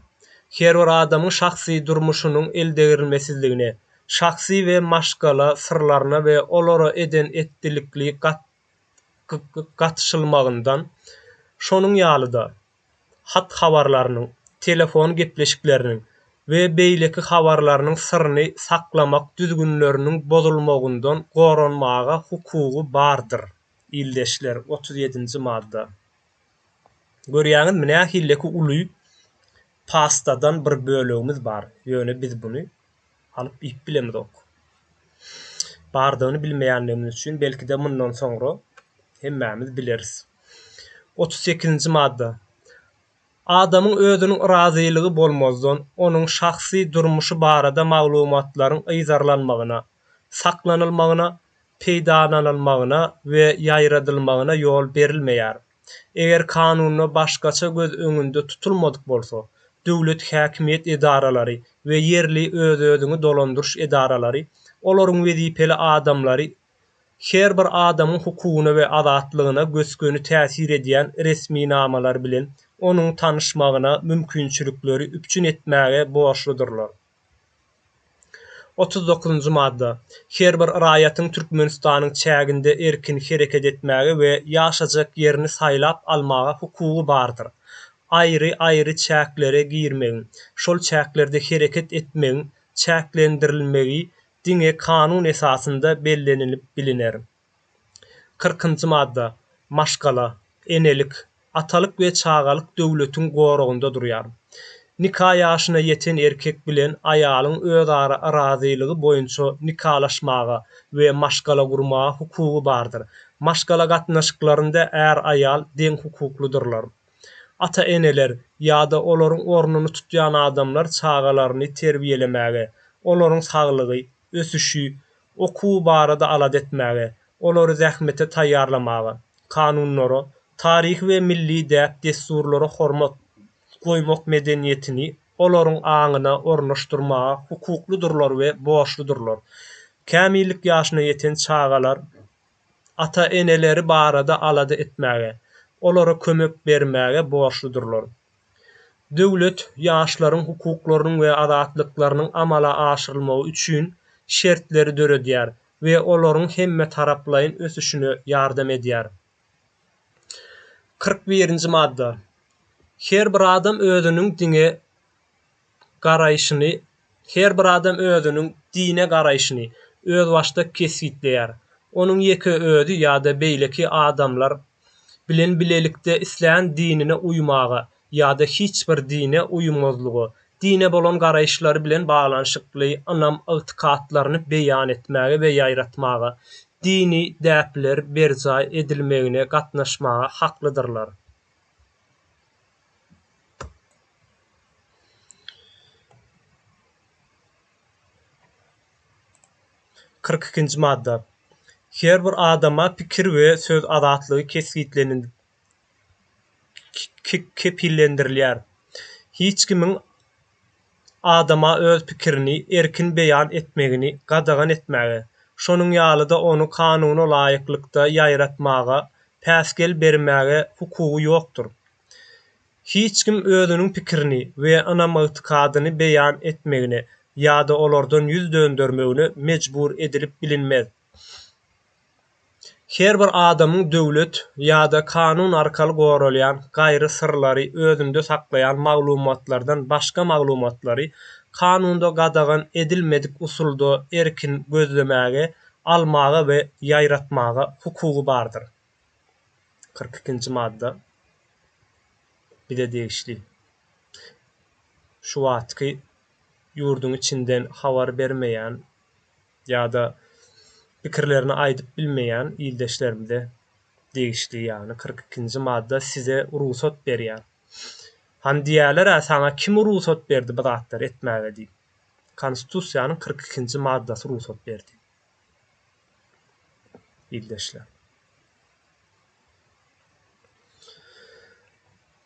Her bir adamyň şahsy durmuşynyň eldegrilmesizligine, şahsy we maşgala syrlaryna we olara eden-etdilikli gatyşylmagyndan, şonuň ýaly-da, hat-habarlarynyň, telefon gepleşikleriniň we beýleki habarlarynyň syryny saklamak düzgünleriniň bozulmagyndan goranmaga hukugy bardyr. Ildeşler, otuz ýedinji madda. Görýäňizmi nähilleki uly pastadan bir bölegimiz bar, ýöne biz buny alyp iýip bilemizok. Bardygyny bilmeýänligimiz üçin belki-de mundan soňra hemmämiz bileris. Otuz sekizinji madda. Adamyň özüniň razylygy bolmazdan onuň şahsy durmuşy barada maglumatlaryň yzarlanmagyna, saklanylmagyna, peýdalanylmagyna we ýaýradylmagyna ýol berilmeýär. Eger kanunda başgaça göz öňünde tutulmadyk bolsa, döwlet häkimiýet edaralary we ýerli öz-özüňi dolandyryş edaralary, olaryň wezipeli adamlary her bir adamyň hukugyna we azatlygyna gös-göni täsir edýän resminamalar bilen onuň tanyşmagyna mümkinçilikleri üpjün etmäge borçludyrlar. 39-njy madda. Her bir raýatyň Türkmenistanyň çäginde erkin hereket etmäge we ýaşajak ýerini saýlap almaga hukugy bardyr. Aýry-aýry çäklere girmegiň, şol çäklerde hereket etmegiň çäklendirilmegi diňe kanun esasynda bellenilip biliner. Kyrkynjy madda. Maşgala, enelik, atalyk we çagalyk döwletiň goragynda durýar. Nika ýaşyna ýeten erkek bilen aýalyň özara razylygy boýunça nikalaşmaga we maşgala gurmaga hukugy bardyr. Maşgala gatnaşyklarynda är-aýal deň hukuklydyrlar. Ata-eneler ýa-da olaryň ornuny tutýan adamlar çagalaryny terbiýelemäge, olaryň saglygy, ösüşi, okuwy barada alada etmäge, olary zähmete taýýarlamaga, kanunlara, taryhy we milli däp-dessurlara hormat goýmak medeniýetini olaryň aňyna ornaşdyrmaga hukuklydyrlar we borçludyrlar. Kämillik ýaşyna ýeten çagalar ata-eneleri barada alada etmäge, olara kömek bermäge borçludyrlar. Döwlet ýaşlaryň hukuklarynyň we azatlyklarynyň amala aşyrylmagy üçin şertleri döredýär we olaryň hemmetaraplaýyn ösüşine ýardam edýär. 41-nji madda. Her bir adam özüniň dine garaýşyny Her bir adam özüniň dine garaýşyny özbaşdak kesgitleýär. Onuň ýeke özi ýa-da beýleki adamlar bilen bilelikde islän dinine uýmaga ýa-da hiç bir dine uýmazlyga, dine bolan garaýyşlary bilen baglanyşykly ynam-ygtykatlaryny beýan etmäge we ýaýratmaga, dini däpler berjaý edilmegine gatnaşmaga haklydyrlar. 42-nji madda. Her bir adama pikir we söz azatlygy kepillendirilýär. Hiç kimiň adama öz pikirini erkin beýan etmegini gadagan etmäge, şonuň ýaly-da ony kanuna laýyklykda ýaýratmaga päsgel bermäge hukugy ýokdur. Hiç kim özüniň pikirini we ynam-ygtykadyny beýan etmegine ýa-da olardan ýüz döndermegine mejbur edilip bilinmez. Her bir adamyň döwlet ýa-da kanun arkaly goralýan gaýry syrlary özünde saklaýan maglumatlardan başga maglumatlary kanunda gadagan edilmedik usulda erkin gözlemäge, almaga we ýaýratmaga hukugy bardyr. 42-nji madda bize degişli. Şu wagtky ýurduň içinden habar bermeýän ýa-da pikirlerini aýdyp bilmeýän ildeşlerimize degişli, ýagny 42-nji madda size rugsat berýär. Hany diýýärler-ä saňa kim rugsat berdi bu zatlary etmäge diýip. Konstitusiýanyň 42-nji maddasy rugsat berdi. Ildeşler.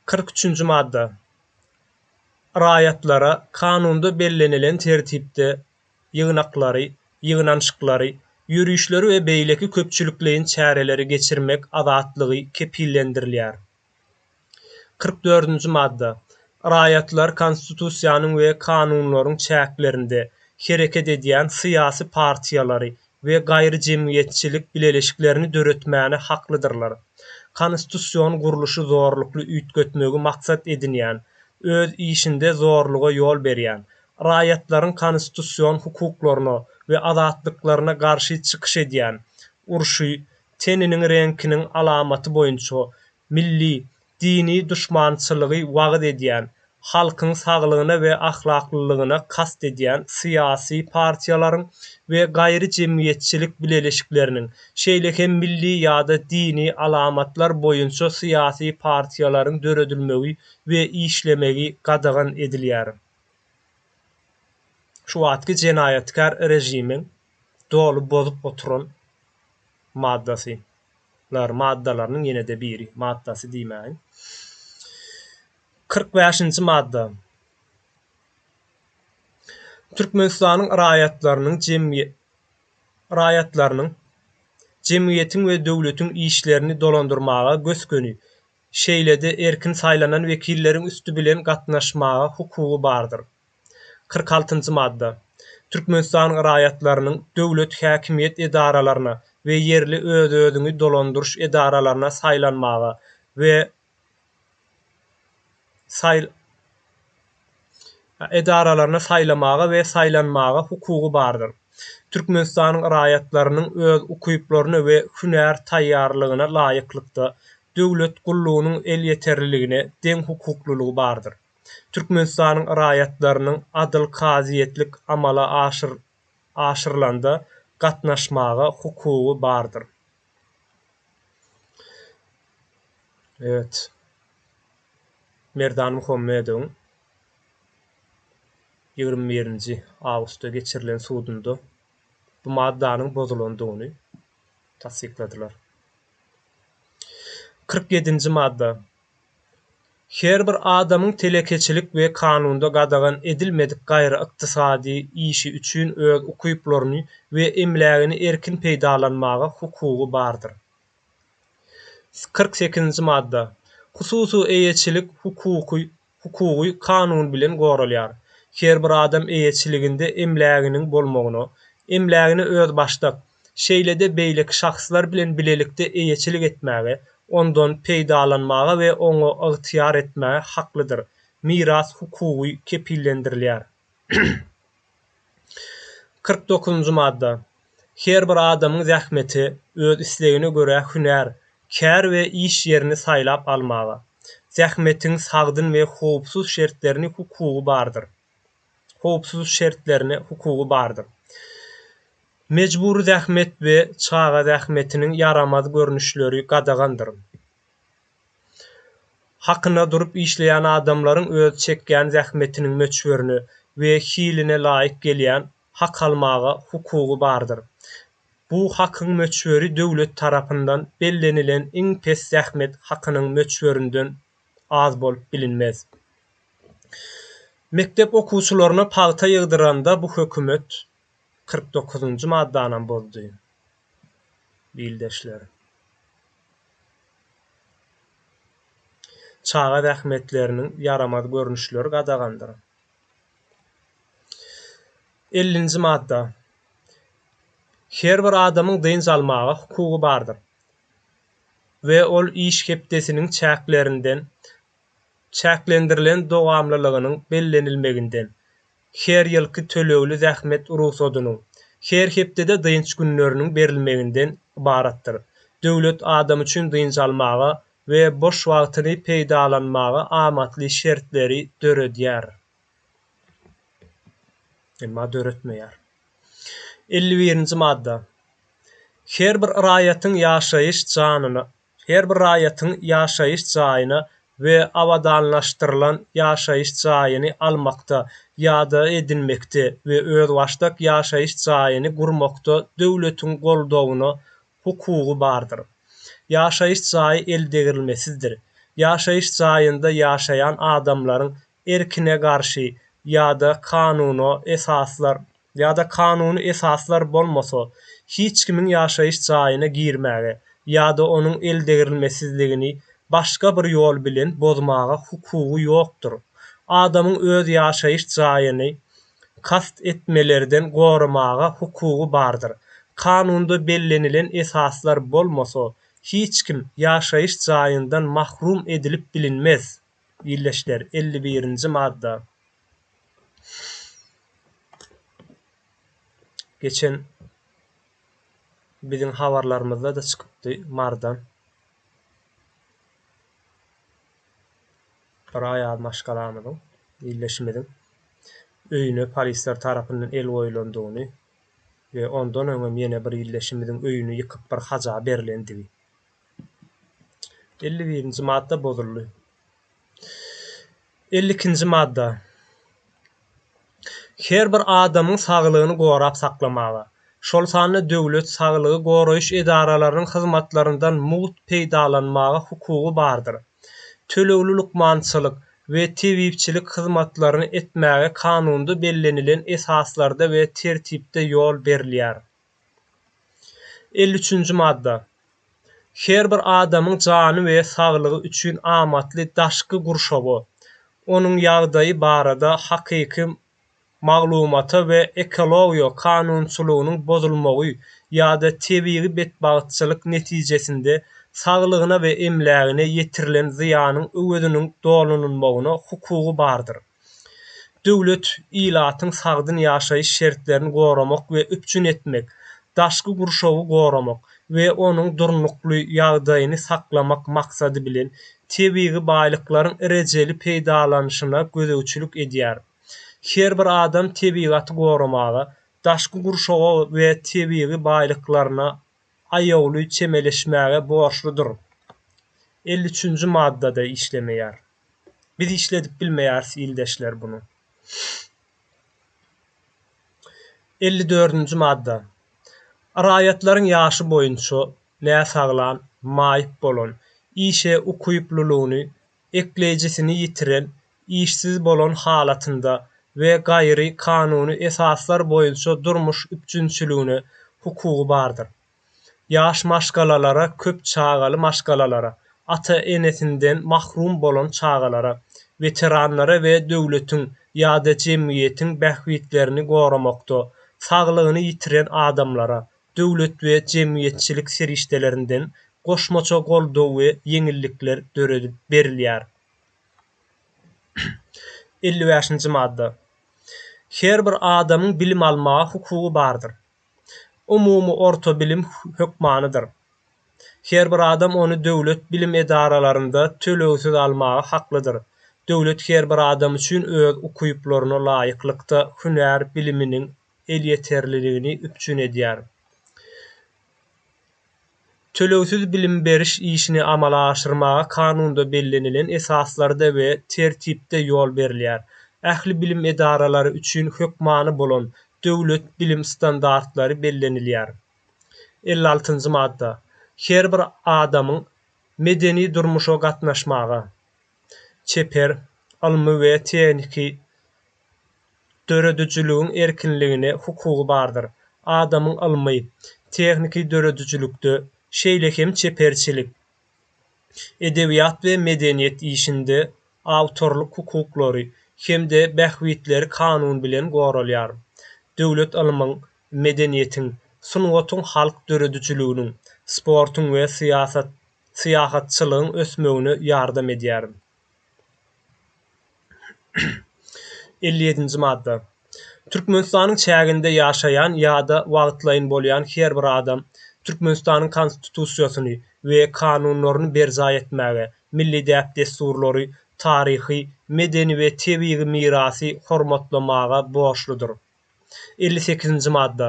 43-nji madda. Raýatlara kanunda bellenilen tertipde ýygnaklary, ýygnanyşyklary, ýörişleri we beýleki köpçülikleýin çäreleri geçirmek azatlygy kepillendirilýär. 44-nji madda. Raýatlar Konstitusiýanyň we kanunlaryň çäklerinde hereket edýän syýasy partiýalary we gaýry jemgyýetçilik bileleşiklerini döretmäne haklydyrlar. Konstitusion gurluşy zorlukly üýtgetmegi maksat edinýän, öz işinde zorluga ýol berýän, raýatlaryň konstitusion hukuklaryna we azatlyklaryna garşy çykyş edýän, urşy, teniniň reňkiniň alamaty boýunça milli, dini duşmançylygy wagyz edýän, halkyň saglygyna we ahlaklylygyna kast edýän syýasy partiýalaryň we gaýry jemgyýetçilik bileleşikleriniň, şeýle hem milli ýa-da dini alamatlar boýunça syýasy partiýalaryň döredilmegi we işlemegi gadagan edilýär. Şu wagtky jenaýatkär režimiň doly bozup oturan. maddasy. Lar maddalarynyň ýene-de biri, maddasy diýmäýin. 45-nji madda. Türkmenistanyň raýatlarynyň jemgyýe raýatlarynyň jemgyýetiň we döwletiň işlerini dolandyrmaga gös-göni, şeýle-de erkin saýlanan wekilleriň üsti bilen gatnaşmaga hukugy bardyr. 46-njy madda. Türkmenistanyň raýatlarynyň döwlet häkimiýet edaralaryna we ýerli öz-özüňi dolandyryş edaralaryna saýlanmaga we saý edaralaryna saýlamaga we saýlanmaga hukugy bardyr. Türkmenistanyň raýatlarynyň öz ukyplaryna we hünär taýýarlygyna laýyklykda döwlet gullugynyň elýeterliligine deň hukuklylygy bardyr. Türkmenistanyň raýatlarynyň adyl kazyýetlik amala aşyrylanda gatnaşmaga hukugy bardyr. Evet. Merdan Muhammedowyň 21-nji awgustda geçirilen sudunda bu maddanyň bozulandygyny tassykladylar. 47-nji madda. Her bir adamyň telekeçilik we kanunda gadagan edilmedik gaýry ykdysady işi üçin öz ukyplaryny we emlägini erkin peýdalanmaga hukugy bardyr. 48-nji madda. Hususy eýeçilik hukuky hukugy kanun bilen goralýar. Her bir adam eýeçiliginde emläginiň bolmagyna, emlägine özbaşdak, şeýle-de beýleki şahslar bilen bilelikde eýeçilik etmäge, ondan peýdalanmaga we oňa ygtyýar etmäge haklydyr, miras hukugy kepillendirilýär. 49-njy madda. Her bir adamyň zähmete, öz islegine görä hünär, kär we iş ýerini saýlap almaga, zähmetiň sagdyn we howpsuz şertlerini hukugy bardyr. Howpsuz şertlerine hukugy bardyr. Mejbury zähmet we çaga zähmetiniň ýaramaz görnüşleri gadagandyr. Hakyna durup işleýän adamlaryň öz çekýän zähmetiniň möçberine we hiline laýyk gelýän hak almaga hukugy bardyr. Bu hakyň möçberi döwlet tarapyndan bellenilen iň pes zähmet hakynyň möçberinden az bolup bilinmez. Mekdep okuwçylaryna pagta ýygdyranda bu hökümet 49-njy maddanam bozdy. Ildeşler. Çaga zähmetleriniň ýaramaz görnüşleri gadagandyr. Ellinji madda. Her bir adamyň dynç almaga hukugy bardyr we ol iş hepdesiniň çäklerinden çäklendirilen dowamlylygynyň bellenilmeginden, her ýylky tölegli zähmet rugsadynyň, her hepdede dynç günleriniň berilmeginden ybaratdyr. Döwlet adam üçin dynç almaga we boş wagtyny peýdalanmaga amatly şertleri döredýär. Emma döretmeýär. 51-nji madda. Her bir raýatyň ýaşaýyş janyna Her bir raýatyň ýaşaýyş jaýyna we abadanlaşdyrylan ýaşaýyş jaýyny almakda ýa-da edinmekde we özbaşdak ýaşaýyş jaýyny gurmakda döwletiň goldawyna hukugy bardyr. Ýaşaýyş jaýy eldegrilmesizdir. Ýaşaýyş jaýynda ýaşaýan adamlaryň erkine garşy ýa-da kanuna esaslar ýa-da kanuny esaslar bolmasa, hiç kimiň ýaşaýyş jaýyna girmäge ýa-da onuň eldegrilmesizligini başga bir ýol bilen bozmaga hukugy ýokdur. Adamyň öz ýaşaýyş jaýyny kast etmelerden goramaga hukugy bardyr. Kanunda bellenilen esaslar bolmasa, hiç kim ýaşaýyş jaýyndan mahrum edilip bilinmez. Ildeşler, 51-nji madda. Geçen biziň habarlarymyzda-da çykypdy Marydan. Bir aýal maşgalamyzyň, ildeşimiziň öýüne polisler tarapyndan el goýulandygyny we ondan öňem ýene bir ildeşimiziň öýüni ýykyp bir haja berlendigi. 51-nji madda bozuldy. 52-nji madda. Her bir adamyň saglygyny gorap saklamaga, Şol sanda döwlet saglygy goraýyş edaralarynyň hyzmatlaryndan mugt peýdalanmaga hukugy bardyr. Tölegli lukmançylyk we tebipçilik hyzmatlaryny etmäge kanunda bellenilen esaslarda we tertipde ýol berilýär. 53-nji madda. Her bir adamyň jany we saglygy üçin amatly daşky gurşawa, onuň ýagdaýy barada hakyky maglumata we ekologiýa kanunçylygynyň bozulmagy ýa-da tebigy betbagtçylyk netijesinde saglygyna we emlägine ýetirilen zyýanyň öweziniň dolunylmagyna hukugy bardyr. Döwlet ilatyň sagdyn ýaşaýyş şertlerini goramak we üpjün etmek, daşky gurşawy goramak we onuň durnukly ýagdaýyny saklamak maksady bilen tebigy baýlyklaryň rejeli peýdalanyşyna gözegçilik edýär. Her bir adam tebigaty goramaga, daşky gurşawa we tebigy baýlyklaryna aýawly çemeleşmäge borçludyr. 53-nji maddada işlemeýär. Biz işledip bilmeýäris ildeşler buny. 54-nji madda. Raýatlaryň ýaşy boýunça näsaglan, maýyp bolan, işe ukyplylygyny ekleýjisini ýitiren, işsiz bolan halatynda we gaýry kanuny esaslar boýunça durmuş üpjünçiligine hukugy bardyr. Ýaş maşgalalara, köp çagaly maşgalalara, ata-enesinden mahrum bolan çagalara, weteranlara we döwletiň ýa-da jemgyýetiň bähbitlerini goramakda saglygyny ýitiren adamlara döwlet we jemgyýetçilik serişdelerinden goşmaça goldaw we ýeňillikler döredip berilýär. 55-nji madda. Her bir adamyň bilim almaga hukugy bardyr. Umumy orta bilim hökmanydyr. Her bir adam ony döwlet bilim edaralarynda tölegsiz almaga haklydyr. Döwlet her bir adam üçin öz ukyplaryna laýyklykda hünär biliminiň elýeterliligini üpjün edýär. Tölegsiz bilim beriş işini amala aşyrmaga kanunda bellenilen esaslarda we tertipde ýol berilýär. Ähli bilim edaralary üçin hökmany bolan döwlet bilim standartlary bellenilýär. 56-njy madda. Her bir adamyň medeni durmuşa gatnaşmaga, çeper, ylmy we tehniki döredijiligiň erkinligine hukugy bardyr. Adamyň ylmy, tehniki döredijilikde, şeýle hem çeperçilik, edebiýat we medeniýet işinde awtorlyk hukuklary hem-de bähbitleri kanun bilen goralýar. Döwlet ylmyň, medeniýetiň, sungatyň halk döredijiliginiň, sportuň we syýahatçylygyň ösmegine ýardam edýär. 57-nji madda. Türkmenistanyň çäginde ýaşaýan ýa-da wagtlaýyn bolýan her bir adam Türkmenistanyň Konstitusiýasyny we kanunlaryny berjaý etmäge, milli däp-dessurlary, taryhy, medeni we tebigy mirasy hormatlamaga borçludyr. 58-nji madda.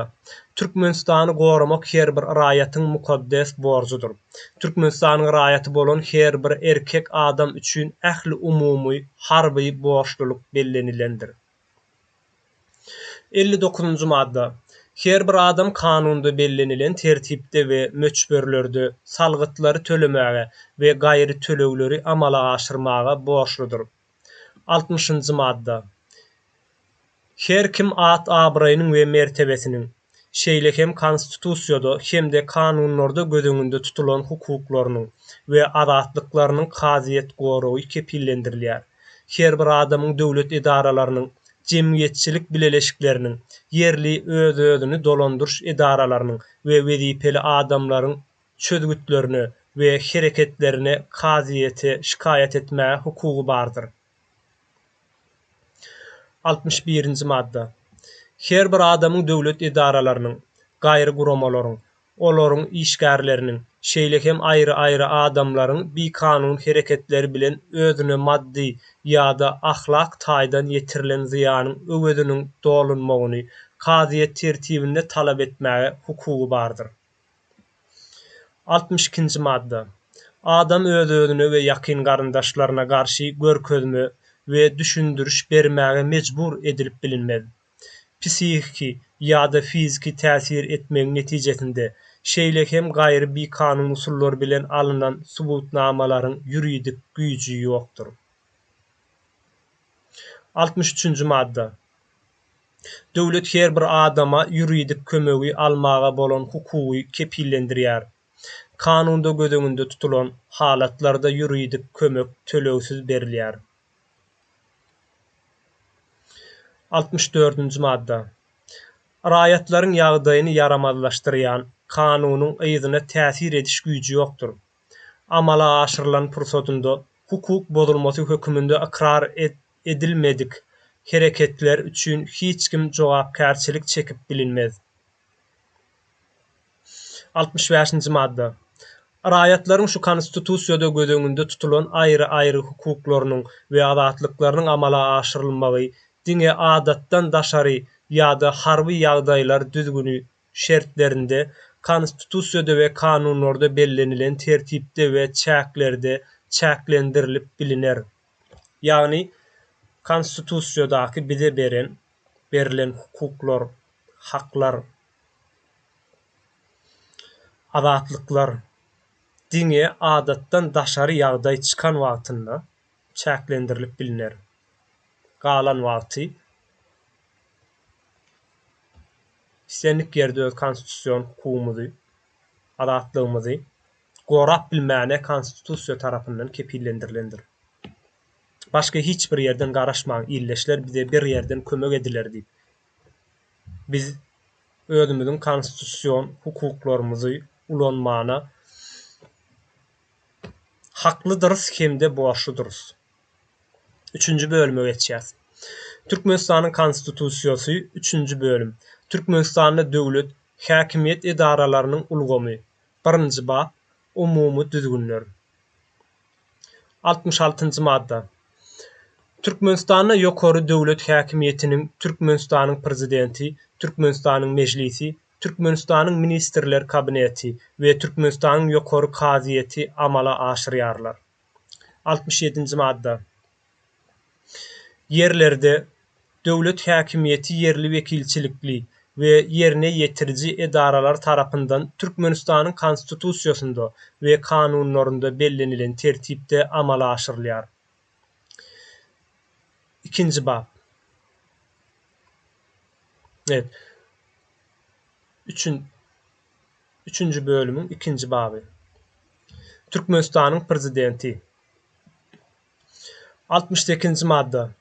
Türkmenistany goramak her bir raýatyň mukaddes borjudyr. Türkmenistanyň raýaty bolan her bir erkek adam üçin ähliumumy harby borçlulyk bellenilendir. 59-njy madda. Her bir adam kanunda bellenilen tertipde we möçberlerde salgytlary tölemäge we gaýry tölegleri amala aşyrmaga borçludyr. 60-njy madda. Her kim at-abraýynyň we mertebesiniň, şeýle hem Konstitusiýada hem-de kanunlarda göz öňünde tutulan hukuklarynyň we azatlyklarynyň kazyýet goragy kepillendirilýär. Her bir adamyň döwlet edaralarynyň, jemgyýetçilik bileleşikleriniň, ýerli öz-özüni dolandyryş edaralarynyň we wezipeli adamlaryň çözgütlerine we hereketlerine kazyýete şikaýat etmäge hukugy bardyr. 61-nji madda. Her bir adamyň döwlet edaralarynyň, gaýry guramalaryň, olaryň işgärleriniň, şeýle hem aýry-aýry adamlaryň bikanun hereketleri bilen özüne maddy ýa-da ahlak taýdan ýetirilen zyýanyň öweziniň dolunmagyny kazyýet tertibinde talap etmäge hukugy bardyr. 62-nji madda. Adam öz-özüne we ýakyn garyndaşlaryna garşy görkezme we düşündiriş bermäge mejbur edilip bilinmez. psihiki ýa-da fiziki täsir etmegiň netijesinde, şeýle hem gaýry bikanun usullar bilen alnan subutnamalaryň ýuridik güýji ýokdur. Altmyş üçünji madda. Döwlet her bir adama ýuridik kömegi almaga bolan hukugy kepillendirýär. Kanunda göz öňünde tutulan halatlarda ýuridik kömek tölegsiz berilýär. Altmyş dördünji madda. Raýatlaryň ýagdaýyny ýaramazlaşdyrýan kanunyň yzyna täsir ediş güýji ýokdur. Amala aşyrylan pursadynda hukuk bozulmasy höküminde ykrar edilmedik hereketler üçin hiç kim jogapkärçilik çekip bilinmez. Altmyş bäşinji madda. Raýatlaryň şu Konstitusiýada göz öňünde tutulan aýry-aýry hukuklarynyň we azatlyklarynyň amala aşyrylmagy diňe adatdan daşary ýa-da harby ýagdaýlar düzgüni şertlerinde Konstitusiýada we kanunlarda bellenilen tertipde we çäklerde çäklendirilip biliner. Ýagny Konstitusiýadaky bize beren berlen hukuklar, haklar, Azatlyklar diňe adatdan daşary ýagdaý çykan wagtynda çäklendirilip bilner. Galan wagty islendik ýerde öz konstitusion hukugymyzy, azatlygymyzy gorap bilmäne konstitusiýa tarapyndan kepillendirilendir. Başga hiç bir ýerden garaşmaň ildeşler bize bir ýerden kömek ediler diýip. Biz özümiziň konstitusion hukuklarymyzy ulanmana haklydyrys hem-de borçludyrys. Üçünji bölüme geçýäs. Türkmenistanyň Konstitusiýasy Üçünji bölüm. Türkmenistanda döwlet häkimiýet edaralarynyň ulgamy Birinji bap. Umumy düzgünler. Altmyş altynjy madda. Türkmenistanda ýokary döwlet häkimiýetiniň Türkmenistanyň Prezidenti, Türkmenistanyň Mejlisi, Türkmenistanyň Ministrler Kabineti we Türkmenistanyň Ýokary kazyýeti amala aşyrýarlar. Altmyş ýedinji madda. Ýerlerde döwlet häkimiýeti ýerli wekilçilikli we ýerine ýetiriji edaralar tarapyndan Türkmenistanyň Konstitusiýasynda we kanunlarynda bellenilen tertipde amala aşyrylýar. Ikinji bap. Evet. Üçün, üçünji bölümiň ikinji baby. Türkmenistanyň Prezidenti. Altmyş sekizinji madda.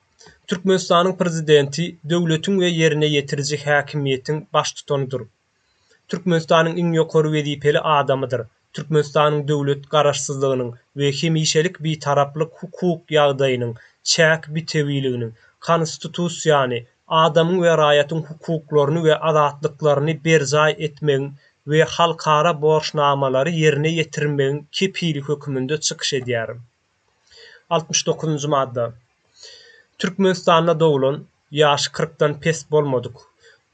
Türkmenistanyň Prezidenti döwletiň we ýerine ýetiriji häkimiýetiň baştutanydyr. Türkmenistanyň iň ýokary wezipeli adamydyr. Türkmenistanyň döwlet Garaşsyzlygynyň we hemişelik Bitaraplyk hukuk ýagdaýynyň, çäk bitewiliginiň, Konstitusiýany, adamyň we raýatyň hukuklaryny we azatlyklaryny berjaý etmegiň we halkara borçnamalary ýerine ýetirmegiň kepili höküminde çykyş edýär. Altmyş dokuzynjy madda. Türkmenistanda doglan, ýaşy kyrkdan pes bolmadyk,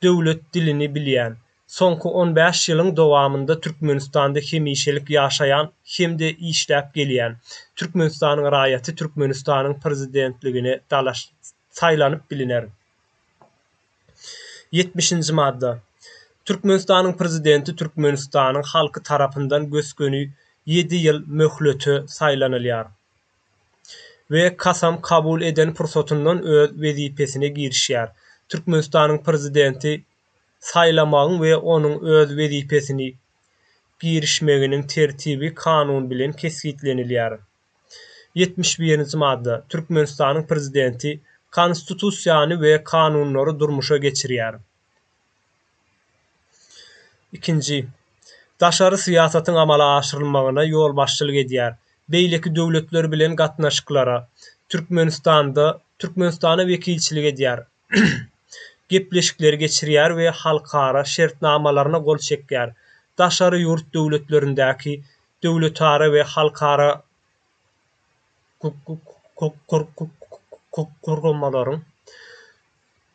döwlet dilini bilýän, soňky on bäş ýylyň dowamynda Türkmenistanda hemişelik ýaşaýan hem-de işläp gelýän Türkmenistanyň raýaty Türkmenistanyň Prezidentligine dalaş saýlanyp biliner. Ýetmişinji madda. Türkmenistanyň Prezidenti Türkmenistanyň halky tarapyndan gös-göni ýedi ýyl möhlete saýlanylýar we kasam kabul eden pursatyndan öz wezipesine girişýär. Türkmenistanyň Prezidenti saýlamagyň we onuň öz wezipesini girişmeginiň tertibi kanun bilen kesgitlenilýär. Ýetmiş birinji madda. Türkmenistanyň Prezidenti Konstitusiýany we kanunlary durmuşa geçirýär. Ikinji. Daşary syýasatyň amala aşyrylmagyna ýolbaşçylyk edýär, beýleki döwletler bilen gatnaşyklara, Türkmenistanda Türkmenistana wekilçilik edýär, gepleşikleri geçirýär we halkara şertnamalaryna gol çekýär, daşary ýurt döwletlerindäki döwletara we halkara guramalaryň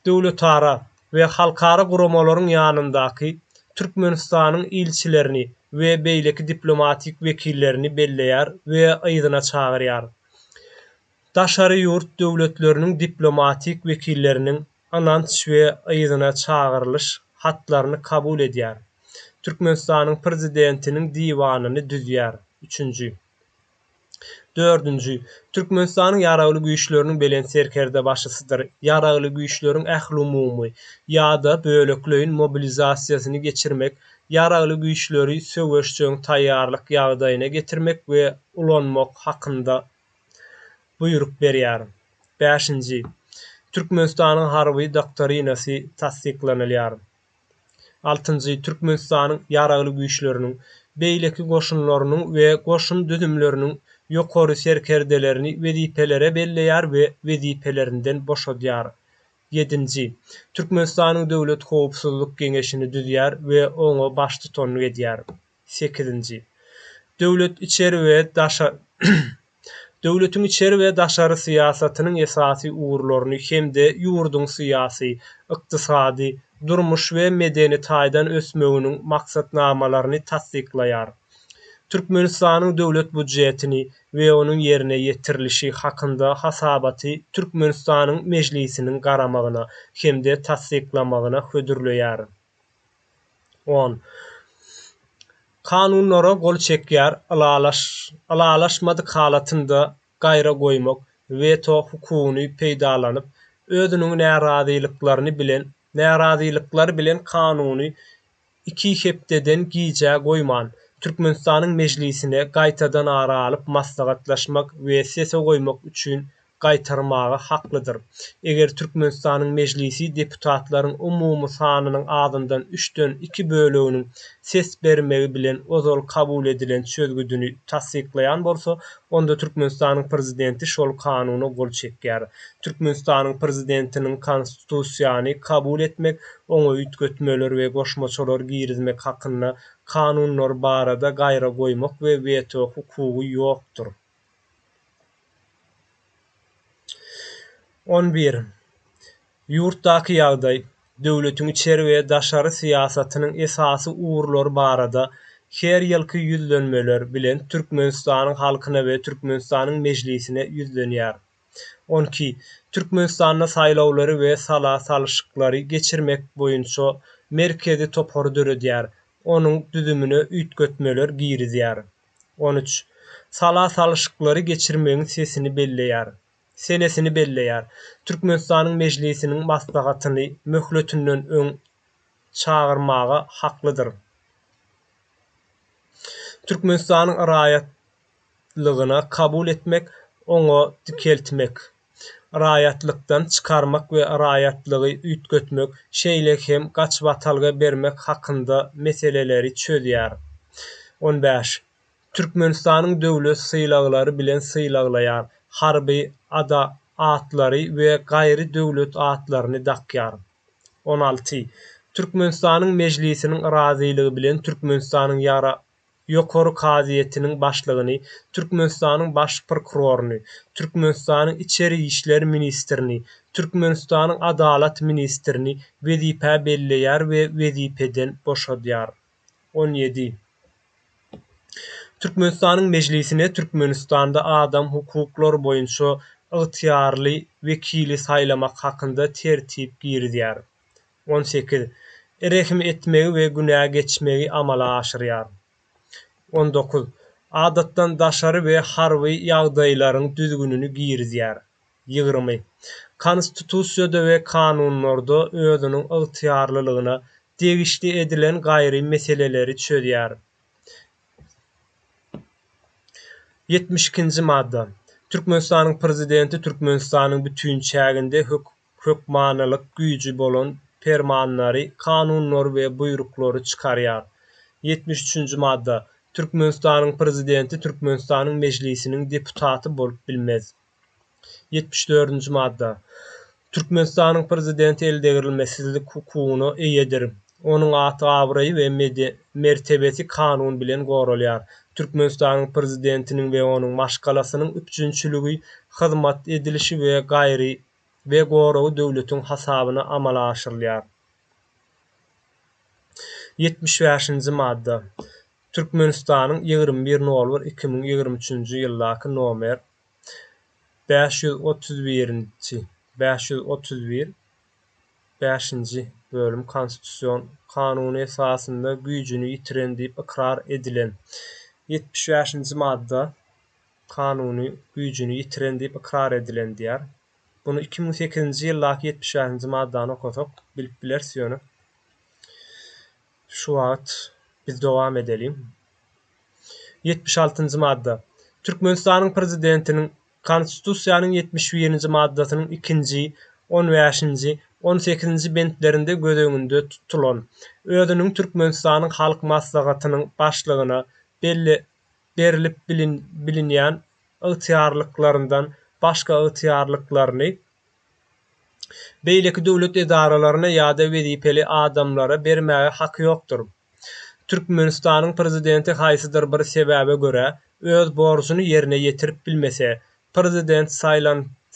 döwletara we halkara guramalaryň ýanyndaky Türkmenistanyň ilçilerini we beýleki diplomatik wekillerini belleýär we yzyna çagyrýar. Daşary ýurt döwletleriniň diplomatik wekilleriniň. ynanç we yzyna çagyrylyş hatlaryny kabul edýär. Türkmenistanyň Prezidentiniň Diwanyny düzýär. Üçünji. Dördünji. Türkmenistanyň Ýaragly Güýçleriniň Belent Serkerdebaşysydyr. Ýaragly Güýçleriň ählumumy ýa-da bölekleýin mobilizasiýasyny geçirmek, Ýaragly Güýçleri söweşjeň taýýarlyk ýagdaýyna getirmek we ulanmak hakynda buýruk berýär. Bäşinji. Türkmenistanyň Harby doktrinasy tassyklanylýar. Altynjy. Türkmenistanyň Ýaragly Güýçleriniň, beýleki goşunlarynyň we goşun düzümleriniň ýokary serkerdelerini wezipelere belleýär we wezipelerinden boşadýar. Ýedinji. Türkmenistanyň Döwlet howpsuzlyk geňeşini düzýär we oňa baştutanlyk edýär. Sekizinji. Döwlet içeri we daşa Döwletiň içeri we daşary syýasatynyň esasy ugurlaryny hem-de ýurduň syýasy, ykdysady, durmuş we medeni taýdan ösmeginiň maksatnamalaryny tassyklaýar. Türkmenistanyň Döwlet býujetini we onuň ýerine ýetirilişi hakynda hasabaty Türkmenistanyň Mejlisiniň garamagyna hem-de tassyklamagyna hödürleýär. On. Kanunlara gol çekýär, ylalaş, ylalaşmadyk halatynda gaýra goýmak, weto, hukugyny peýdalanyp, özüniň närazylyklaryny bilen närazylyklary bilen kanuny iki hepdeden gijä goýman, Türkmenistanyň Mejlisine gaýtadan ara alyp maslahatlaşmak we sese goýmak üçin gaýtarmaga haklydyr. Eger Türkmenistanyň Mejlisi deputatlaryň umumy sanynyň azyndan üçden iki böleginiň ses bermegi bilen ozal kabul edilen çözgüdini tassyklaýan bolsa, onda Türkmenistanyň Prezidenti şol kanuna gol çekýär. Türkmenistanyň Prezidentiniň Konstitusiýany kabul etmek, oňa üýtgetmeler we goşmaçalar girizmek hakynda kanunlar barada gaýra goýmak we weto hukugy ýokdur. 11. Ýurtdaky ýagdaý, döwletiň içeri we daşary syýasatynyň esasy ugurlary barada her ýylky ýüzlenmeler bilen Türkmenistanyň halkyna we Türkmenistanyň Mejlisine ýüzlenýär. 12. Türkmenistanda saýlawlary we sala salyşyklary geçirmek boýunça Merkezi topary döredýär, onuň düzümine üýtgetmeler girizýär. 13. Sala salyşyklary geçirmegiň sesini belleýär. Senesini belleýär. Türkmenistanyň Mejlisiniň Maslahatyny möhletinden öň çagyrmaga haklydyr. Türkmenistanyň raýatlygyna kabul etmek, oňa dikeltmek, raýatlykdan çykarmak we raýatlygy üýtgetmek, şeýle hem gaçybatalga bermek hakynda meseleleri çözýär. 15. Türkmenistanyň döwlet sylaglary bilen sylaglaýar, harby ada atlary we gaýry döwlet atlaryny dakýar. 16. Türkmenistanyň Mejlisiniň razylygy bilen Türkmenistanyň ýara Ýokary kazyýetiniň başlygyny, Türkmenistanyň Baş prokuroryny, Türkmenistanyň Içeri işler ministrini, Türkmenistanyň Adalat ministrini wezipä belleýär we wezipeden boşadýar. 17. Türkmenistanyň Mejlisine Türkmenistanda adam hukuklary boýunça ygtyýarly wekili saýlamak hakynda tertip girizýär. 18. Rehim etmegi we günä geçmegi amala aşyrýar. 19. Adatdan daşary we harby ýagdaýlaryň düzgünini girizýär. 20. Konstitusiýada we kanunlarda özüniň ygtyýarlylygyna degişli edilen gaýry meseleleri çözýär. 72-nji madda. Türkmenistanyň Prezidenti Türkmenistanyň bütin çäginde hökmanylyk güýji bolan permanlary, kanunlary we buýruklary çykarýar. 73-nji madda. Türkmenistanyň Prezidenti Türkmenistanyň Mejlisiniň deputaty bolup bilmez. 74-nji madda. Türkmenistanyň Prezidenti eldegrilmesizlik hukugyna eýedir. Onuň at-abraýy we mertebesi kanun bilen goralýar. Türkmenistanyň Prezidentiniň we onuň maşgalasynyň üpjünçiligi, hyzmat edilişi we gaýry we goragy döwletiň hasabyna amala aşyrylýar. 75-nji madda. Türkmenistanyň 21 nol bir 2023-nji ýyldaky nomer 531-nji, 531. Bäşinji bölüm Konstitusion kanuny esasynda güýjüni ýitiren diýip ykrar edilen. 75-nji madda Kanuny güýjüni ýitiren diýip ykrar edilen diýýär. Buny 2008-nji ýyldaky 75-nji maddany okasak bilip bileris ýöne şu wagt biz dowam edeliň. 76-njy madda. Türkmenistanyň Prezidentiniň Konstitusiýanyň 71-nji maddasynyň ikinji, on bäşinji, on sekizinji bentlerinde göz öňünde tutulan, özüniň Türkmenistanyň Halk Maslahatynyň Başlygyna belle berlip bilinýän ygtyýarlyklaryndan başga ygtyýarlyklaryny beýleki döwlet edaralaryna ýa-da wezipeli adamlara bermäge haky ýokdur. Türkmenistanyň Prezidenti haýsydyr bir sebäbe görä öz borjuny ýerine ýetirip bilmese, Prezident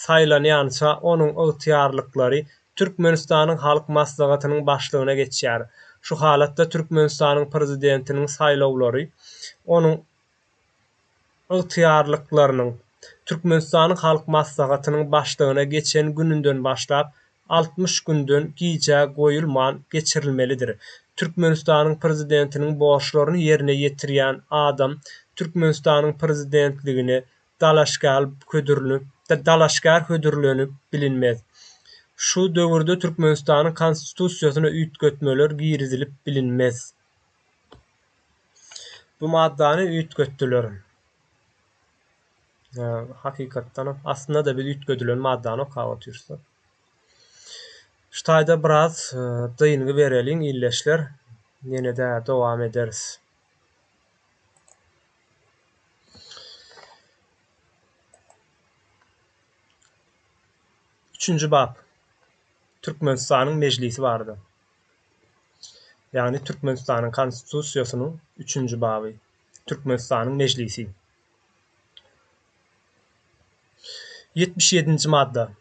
saýlanýança onuň ygtyýarlyklary Türkmenistanyň Halk Maslahatynyň Başlygyna geçýär. Şu halatda Türkmenistanyň Prezidentiniň saýlawlary onuň ygtyýarlyklarynyň Türkmenistanyň Halk Maslahatynyň Başlygyna geçen gününden başlap 60 günden gijä goýulman geçirilmelidir. Türkmenistanyň Prezidentiniň borçlaryny ýerine ýetirýän adam Türkmenistanyň Prezidentligine dalaşgär dalaşgär hödürlenip bilinmez. Şu döwürde Türkmenistanyň Konstitusiýasyna üýtgetmeler girizilip bilinmez. Bu maddany üýtgetdiler. Hakykatdanam, aslynda-da biz üýtgedilen maddany okap otyrys-da. Şu taýda biraz dyngy bereliň ildeşler. Ýene-de dowam ederis. Üçünji bap. Türkmenistanyň Mejlisi barada. Ýagny Türkmenistanyň Konstitusiýasynyň üçünji baby. Türkmenistanyň Mejlisi. 77-nji madda.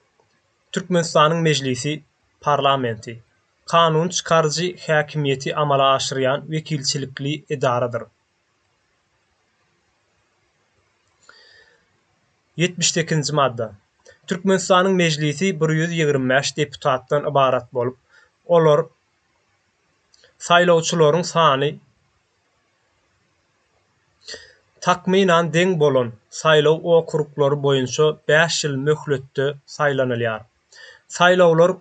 Türkmenistanyň Mejlisi, parlamenti, kanun çykaryjy häkimiýeti amala aşyrýan wekilçilikli edaradyr. 78-nji madda. Türkmenistanyň Mejlisi 125 deputatdan ybarat bolup, olar saýlawçylaryň sany Takmynan deň bolan saýlaw okruglary boýunça bäş ýyl möhletde saýlanylýar. Saýlawlar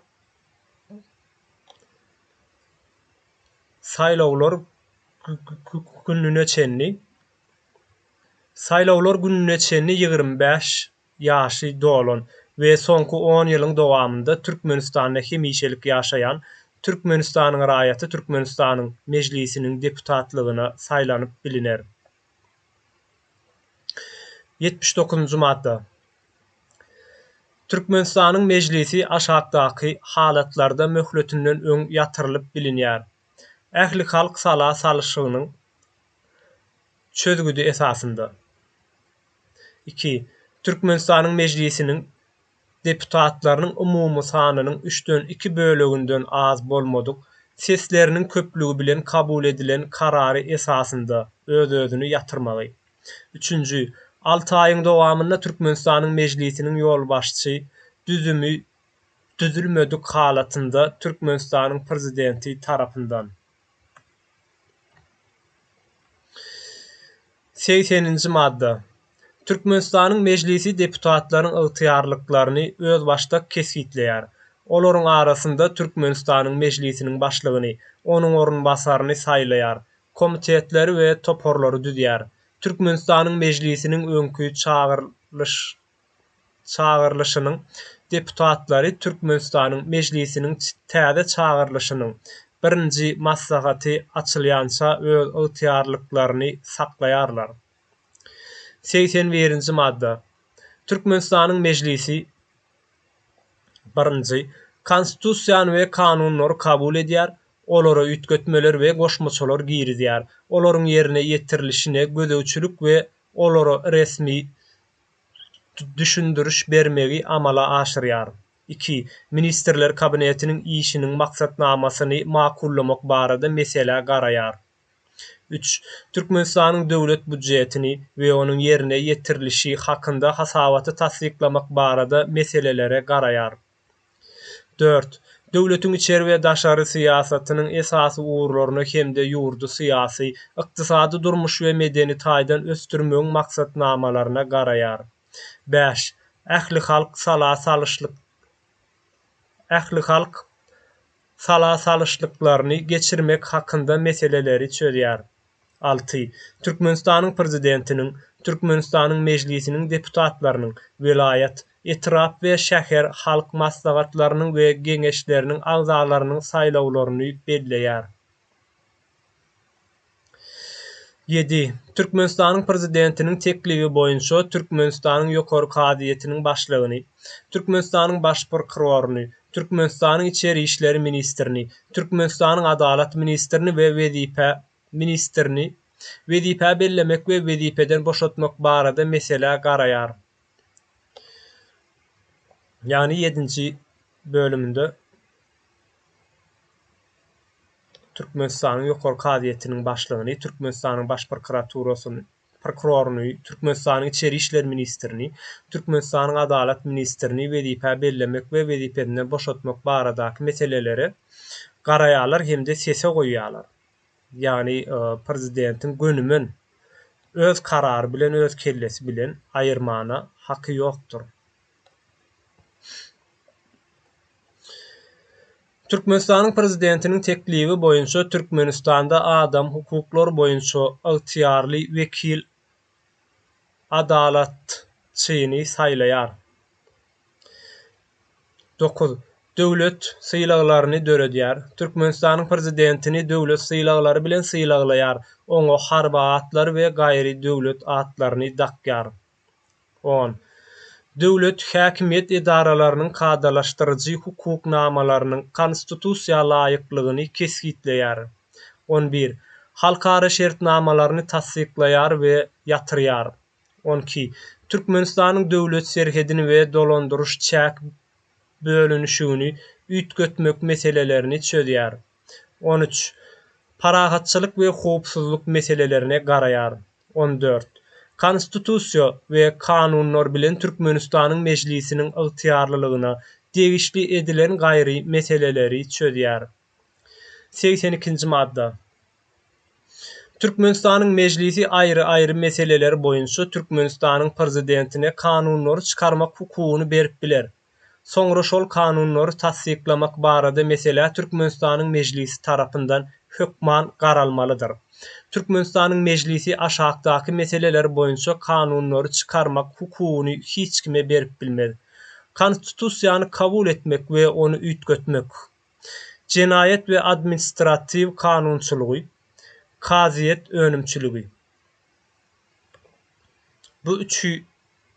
Saýlawlar gününe çenli Saýlawlar gününe çenli 25 ýaşy dolan we soňky on ýylyň dowamynda Türkmenistanda hemişelik ýaşaýan Türkmenistanyň raýaty Türkmenistanyň Mejlisiniň deputatlygyna saýlanyp biliner. 79-njy madda. Türkmenistanyň Mejlisi aşakdaky halatlarda möhletinden öň ýatyrylyp bilinýär, ählihalk sala salyşygynyň çözgüdi esasynda. Iki, Türkmenistanyň Mejlisiniň deputatlarynyň umumy sanynyň üçden iki böleginden az bolmadyk sesleriniň köplügi bilen kabul edilen karary esasynda öz-özüni ýatyrmagy. Üçünji, alty aýyň dowamynda Türkmenistanyň Mejlisiniň ýolbaşçy düzümi düzülmedik halatynda Türkmenistanyň Prezidenti tarapyndan. Segseninji madda. Türkmenistanyň Mejlisi deputatlaryň ygtyýarlyklaryny özbaşdak kesgitleýär. Olaryň arasynda Türkmenistanyň Mejlisiniň Başlygyny, onuň orunbasaryny saýlaýar, komitetleri we toparlary düzýär. Türkmenistanyň Mejlisiniň öňki çagyrylyş çagyrylyşynyň deputatlary Türkmenistanyň Mejlisiniň täze çagyrylyşynyň birinji maslahaty açylýança öz ygtyýarlyklaryny saklaýarlar. 81-nji madda. Türkmenistanyň Mejlisi, birinji, Konstitusiýany we kanunlary kabul edýär, olara üýtgetmeler we goşmaçalar girizýär, olaryň ýerine ýetirilişine gözegçilik we olara resmi düşündiriş bermegi amala aşyrýar. Iki, Ministrler Kabinetiniň işiniň maksatnamasyny makullamak barada meselä garaýar. Üç, Türkmenistanyň Döwlet býujetini we onuň ýerine ýetirilişi hakynda hasabaty tassyklamak barada meselelere garaýar. Dört. Döwletiň içeri we daşary syýasatynyň esasy ugurlaryna hem-de ýurdy syýasy, ykdysady, durmuş we medeni taýdan ösdürmegiň maksatnamalaryna garaýar. Bäş. Ählihalk sala salyşlyk ählihalk sala salyşlyklaryny geçirmek hakynda meseleleri çözýär. 6. Türkmenistanyň Prezidentiniň, Türkmenistanyň Mejlisiniň deputatlarynyň, welaýat, etrap we şäher halk maslahatlarynyň we Geňeşleriniň agzalarynyň saýlawlaryny belleýär. 7. Türkmenistanyň Prezidentiniň teklibi boýunça Türkmenistanyň Ýokary kazyýetiniň Başlygyny, Türkmenistanyň Baş prokuroryny, Türkmenistanyň Içeri işler ministrini, Türkmenistanyň Adalat ministrini we wezipä ministrini wezipä bellemek we wezipeden boşatmak barada meselä garaýar. Ýagny ýedinji bölüminde Türkmenistanyň Ýokary kazyýetiniň Başlygyny, Türkmenistanyň Baş prokuraturasyny, prokuroryny, Türkmenistanyň Içeri işler ministrini, Türkmenistanyň Adalat ministrini wezipä bellemek we wezipesinden boşatmak baradaky meselelere garaýarlar hem-de sese goýýarlar. Ýagny prezidentiň gönümen öz karary bilen, öz kellesi bilen aýyrmana haky ýokdur. Türkmenistanyň Prezidentiniň teklibi boýunça Türkmenistanda adam hukuklary boýunça ygtyýarly wekil adalatçyny saýlaýar. Dokuz. Döwlet sylaglaryny döredýär. Türkmenistanyň Prezidentini döwlet sylaglary bilen sylaglaýar, oňa harby atlary we gaýry döwlet atlaryny dakýar. On. Döwlet häkimiýet edaralarynyň kadalaşdyryjy hukuk namalarynyň Konstitusiýa laýyklygyny kesgitleýär. On bir. Halkara şertnamalaryny tassyklaýar we ýatyrýar. On iki. Türkmenistanyň Döwlet serhedini we dolandyryş-çäk bölünişigini üýtgetmek meselelerini çözýär. On üç. Parahatçylyk we howpsuzlyk meselelerine garaýar. 14. Konstitusiýa we kanunlar bilen Türkmenistanyň Mejlisiniň ygtyýarlylygyna degişli edilen gaýry meseleleri çözýär. 82-nji madda. Türkmenistanyň Mejlisi aýry-aýry meseleler boýunça Türkmenistanyň Prezidentine kanunlary çykarmak hukugyny berip biler. Soňra şol kanunlary tassyklamak barada meselä Türkmenistanyň Mejlisi tarapyndan hökman garalmalydyr. Türkmenistanyň Mejlisi aşakdaky meseleler boýunça kanunlary çykarmak hukugyny hiç kime berip bilmez, Konstitusiýany kabul etmek we ony üýtgetmek, jenaýat we administratiw kanunçylygy, kazyýet önümçiligi. Bu üçi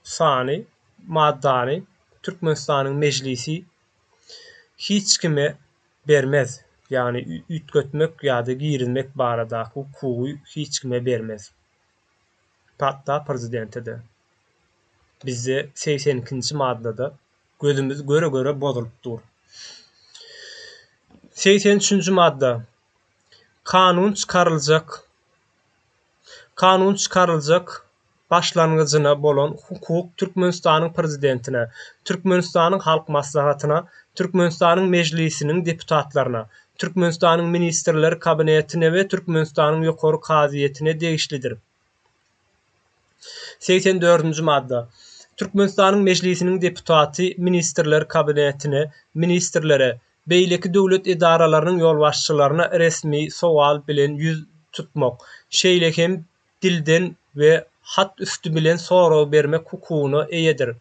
sany maddany Türkmenistanyň Mejlisi hiç kime bermez, ýagny üýtgetmek ýa-da girizmek baradaky hukugy hiç kime bermez. Hatda prezidente-de. Bizde segsen ikinji maddada gözümiz göre-göre bozulyp dur. Segsen üçünji madda. Kanun çykaryljak Kanun çykaryljak başlangyjyna bolan hukuk Türkmenistanyň Prezidentine, Türkmenistanyň Halk Maslahatyna, Türkmenistanyň Mejlisiniň deputatlaryna, Türkmenistanyň Ministrler Kabinetine we Türkmenistanyň Ýokary kazyýetine degişlidir. Segsen dördünji madda. Türkmenistanyň Mejlisiniň deputaty Ministrler Kabinetine, ministrlere, beýleki döwlet edaralarynyň ýolbaşçylaryna resmi sowal bilen ýüz tutmak, şeýle hem dilden we hat üsti bilen sorag bermek hukugyna eýedir.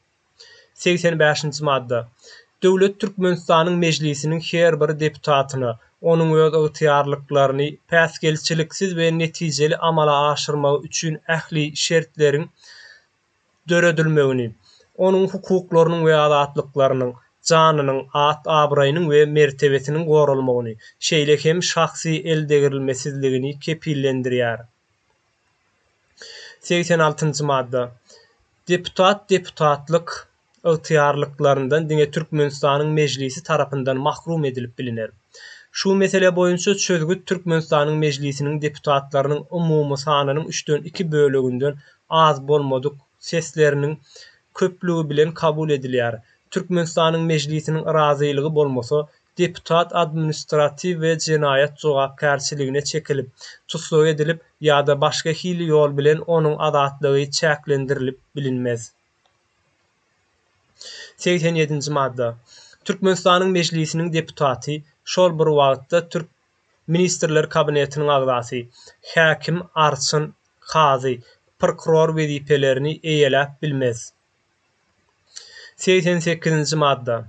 Segsen bäşinji madda. Döwlet Türkmenistanyň Mejlisiniň her bir deputatyna onuň öz ygtyýarlyklaryny päsgelçiliksiz we netijeli amala aşyrmagy üçin ähli şertleriň döredilmegini, onuň hukuklarynyň we azatlyklarynyň, janynyň, at-abraýynyň we mertebesiniň goralmagyny, şeýle hem şahsy eldegrilmesizligini kepillendirýär. Segsen altynjy madda. Deputat deputatlyk ygtyýarlyklaryndan diňe Türkmenistanyň Mejlisi tarapyndan mahrum edilip biliner. Şu mesele boýunça çözgüt Türkmenistanyň Mejlisiniň deputatlarynyň umumy sanynyň üçden iki böleginden az bolmadyk sesleriniň köplügi bilen kabul edilýär. Türkmenistanyň Mejlisiniň razylygy bolmasa, Deputat administratiw we jenaýat jogapkärçiligine çekilip, tussag edilip ýa-da başga hili ýol bilen onuň azatlygy çäklendirilip bilinmez. 87-nji madda. Türkmenistanyň Mejlisiniň deputaty, şol bir wagtda Türk. Ministrler Kabinetiniň agzasy, häkim, arçyn, kazy, prokuror wezipelerini eýeläp bilmez. 88-nji madda.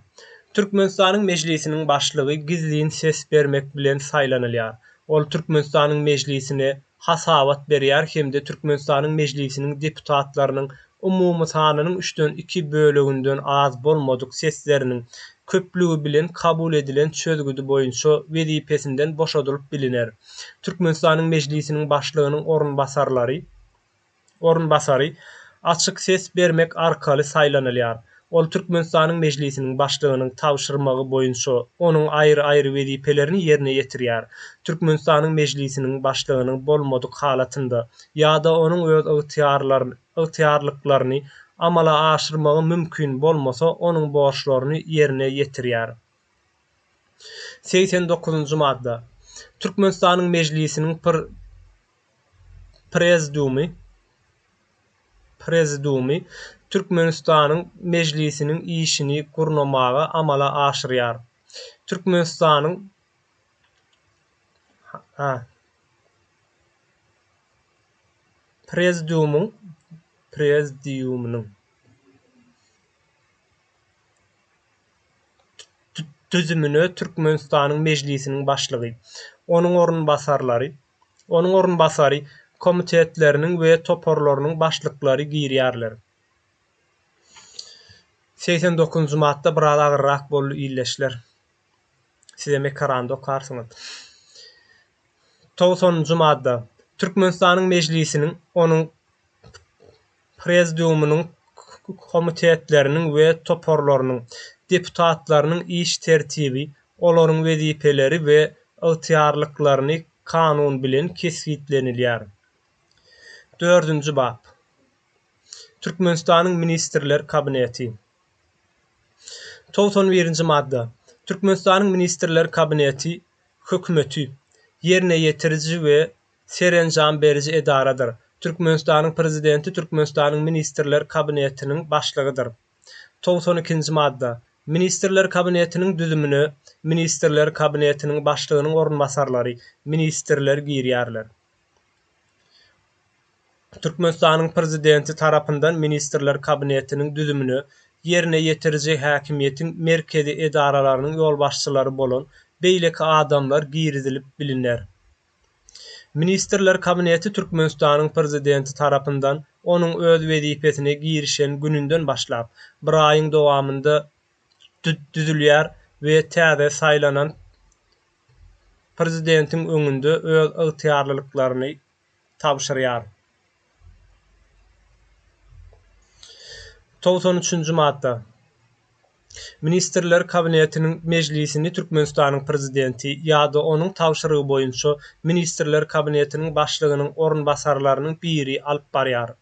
Türkmenistanyň Mejlisiniň Başlygy gizlin ses bermek bilen saýlanylýar. Ol Türkmenistanyň Mejlisine hasabat berýär hem-de Türkmenistanyň Mejlisiniň deputatlarynyň umumy sanynyň üçden iki böleginden az bolmadyk sesleriniň köplügi bilen kabul edilen çözgüdi boýunça wezipesinden boşadylyp biliner. Türkmenistanyň Mejlisiniň Başlygynyň orunbasarlary orunbasary açyk ses bermek arkaly saýlanylýar. Ol Türkmenistanyň Mejlisiniň Başlygynyň tabşyrmagy boýunça onuň aýry-aýry wezipelerini ýerine ýetirýär. Türkmenistanyň Mejlisiniň Başlygynyň bolmadyk halatynda ýa-da onuň öz ygtyýarlyklaryny amala aşyrmagy mümkin bolmasa, onuň borçlaryny ýerine ýetirýär. 89-njy madda. Türkmenistanyň Mejlisiniň Prezidiumy Prezidiumy Türkmenistanyň Mejlisiniň işini gurnamagy amala aşyrýar. Türkmenistanyň Prezidiumyň Prezidiumynyň düzümine Türkmenistanyň Mejlisiniň Başlygy, onuň orunbasarlary, onuň orunbasary, komitetleriniň we toparlarynyň başlyklary girýärler. 89-njy madda biraz agyrrak boldy ildeşler. Sizem ekranda okarsyňyz. 90-njy madda. Türkmenistanyň Mejlisiniň, onuň Prezidiumynyň, komitetleriniň we toparlarynyň deputatlarynyň iş tertibi, olaryň wezipeleri we ygtyýarlyklaryny kanun bilen kesgitlenilýär. Dördünji bap. Türkmenistanyň Ministrler Kabineti. 91-nji madda. Türkmenistanyň Ministrler Kabineti Hökümeti, ýerine ýetiriji we serenjam beriji edaradyr. Türkmenistanyň Prezidenti Türkmenistanyň Ministrler Kabinetiniň Başlygydyr. 92-nji madda. Ministrler Kabinetiniň düzümine Ministrler Kabinetiniň Başlygynyň orunbasarlary, ministrler girýärler. Türkmenistanyň Prezidenti tarapyndan Ministrler Kabinetiniň düzümine ýerine ýetiriji häkimiýetiň merkezi edaralarynyň ýolbaşçylary bolan beýleki adamlar girizilip biliner. Ministrler Kabineti Türkmenistanyň Prezidenti tarapyndan onuň öz wezipesine girişen gününden başlap, bir aýyň dowamynda düzülýär we täze saýlanan Prezidentiň öňünde öz ygtyýarlylyklaryny tabşyrýar. 93-nji madda. Ministrler Kabinetiniň mejlisini Türkmenistanyň Prezidenti ýa-da onuň tabşyrygy boýunça Ministrler Kabinetiniň Başlygynyň orunbasarlarynyň biri alyp barýar.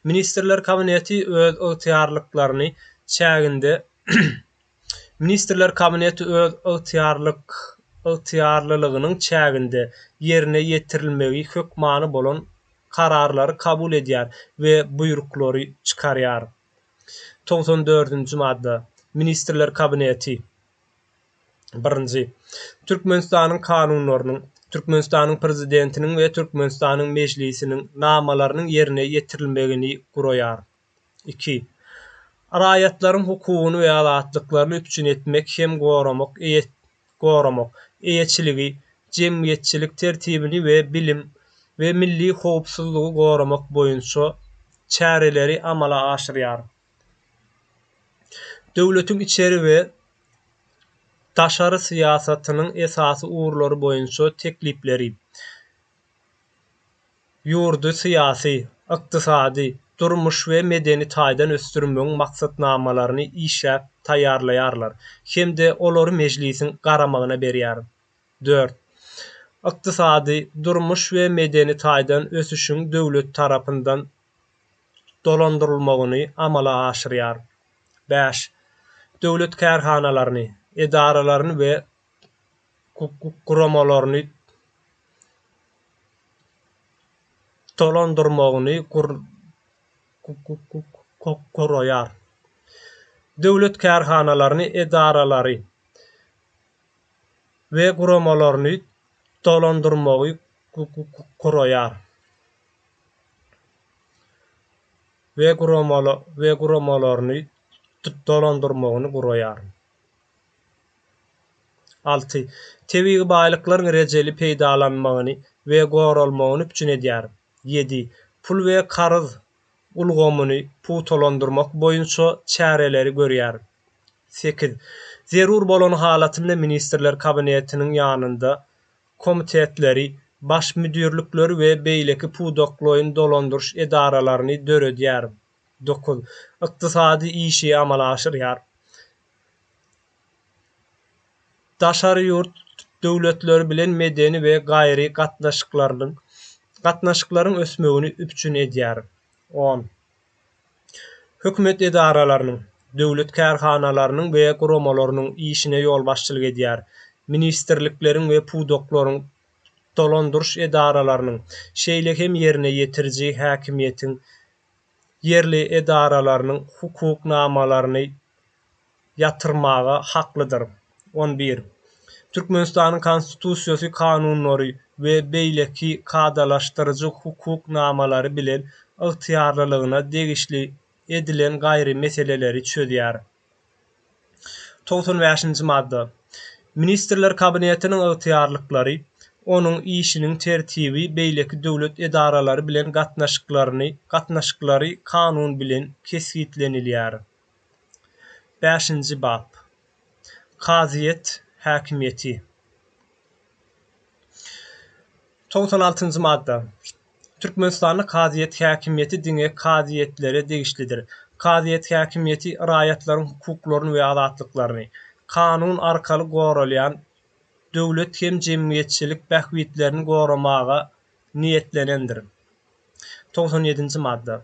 Ministrler Kabineti öz ygtyýarlyklaryny çäginde Ministrler Kabineti öz ygtyýarlyk ygtyýarlylygynyň çäginde ýerine ýetirilmegi hökmany bolan kararlary kabul edýär we buýruklary çykarýar. 94-nji madda. Ministrler Kabineti, birinji, Türkmenistanyň kanunlarynyň, Türkmenistanyň Prezidentiniň we Türkmenistanyň Mejlisiniň namalarynyň ýerine ýetirilmegini guraýar. Iki. Raýatlaryň hukugyny we azatlyklaryny üpjün etmek hem goramak, goramak, eýeçiligi, jemgyýetçilik tertibini we bilim we milli howpsuzlygy goramak boýunça çäreleri amala aşyrýar. Döwletiň içeri we daşary syýasatynyň esasy ugurlary boýunça teklipleri, ýurdy syýasy, ykdysady, durmuş we medeni taýdan ösdürmegiň maksatnamalaryny işläp taýýarlaýarlar hem-de olary Mejlisiň garamagyna berýär. Dört. Ykdysady, durmuş we medeni taýdan ösüşiň döwlet tarapyndan dolandyrylmagyny amala aşyrýar. Bäş. Döwlet kärhanalaryny, edaralaryny we guramalaryny dolandyrmagyny guraýar. Döwlet kärhanalaryny, edaralary we guramalaryny dolandyrmagy guraýar we we guramalaryny dolandyrmagyny guraýar. 6. Tebigy baýlyklaryň rejeli peýdalanmagyny we goralmagyny üpjün edýär. 7. Pul we karz ulgamyny pugtalandyrmak boýunça çäreleri görýär. 8. Zerur bolan halatynda Ministrler Kabinetiniň ýanynda komitetleri, baş müdirlikleri we beýleki pudaklaýyn dolandyryş edaralaryny döredýär. 9. Ykdysady işi amala aşyrýar. Daşary ýurt döwletleri bilen medeni we gaýry gatnaşyklarynyň gatnaşyklaryň ösmegini üpjün edýär. On. Hökümet edaralarynyň, döwlet kärhanalarynyň we guramalarynyň işine ýolbaşçylyk edýär, ministrlikleriň we pudaklaryň dolandyryş edaralarynyň, şeýle hem ýerine ýetiriji häkimiýetiň ýerli edaralarynyň hukuk namalaryny ýatyrmaga haklydyr. On bir. Türkmenistanyň Konstitusiýasy kanunlary we beýleki kadalaşdyryjy hukuk namalary bilen ygtyýarlylygyna degişli edilen gaýry meseleleri çözýär. 95-nji madda. Ministrler Kabinetiniň ygtyýarlyklary, onuň işiniň tertibi, beýleki döwlet edaralary bilen gatnaşyklaryny gatnaşyklary kanun bilen kesgitlenilýär. Bäşinji bap. Kazyýet häkimiýeti. 96-njy madda. Türkmenistanda kazyýet häkimiýeti diňe kazyýetlere degişlidir. Kazyýet häkimiýeti raýatlaryň hukuklaryny we azatlyklaryny, kanun arkaly goralýan döwlet hem jemgyýetçilik bähbitlerini goramaga niýetlenendir. 97-nji madda.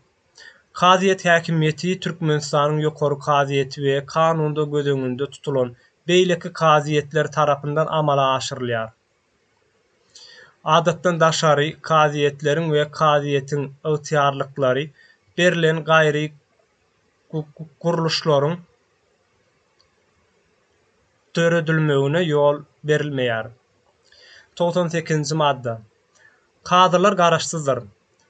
Kazyýet häkimiýeti Türkmenistanyň Ýokary kazyýeti we kanunda göz öňünde tutulan beýleki kazyýetler tarapyndan amala aşyrylýar. Adatdan daşary kazyýetleriň we kazyýetiň ygtyýarlyklary berlen gaýry gurluşlaryň döredilmegine ýol berilmeýär. 98-nji madda. Kazylar garaşsyzdyr.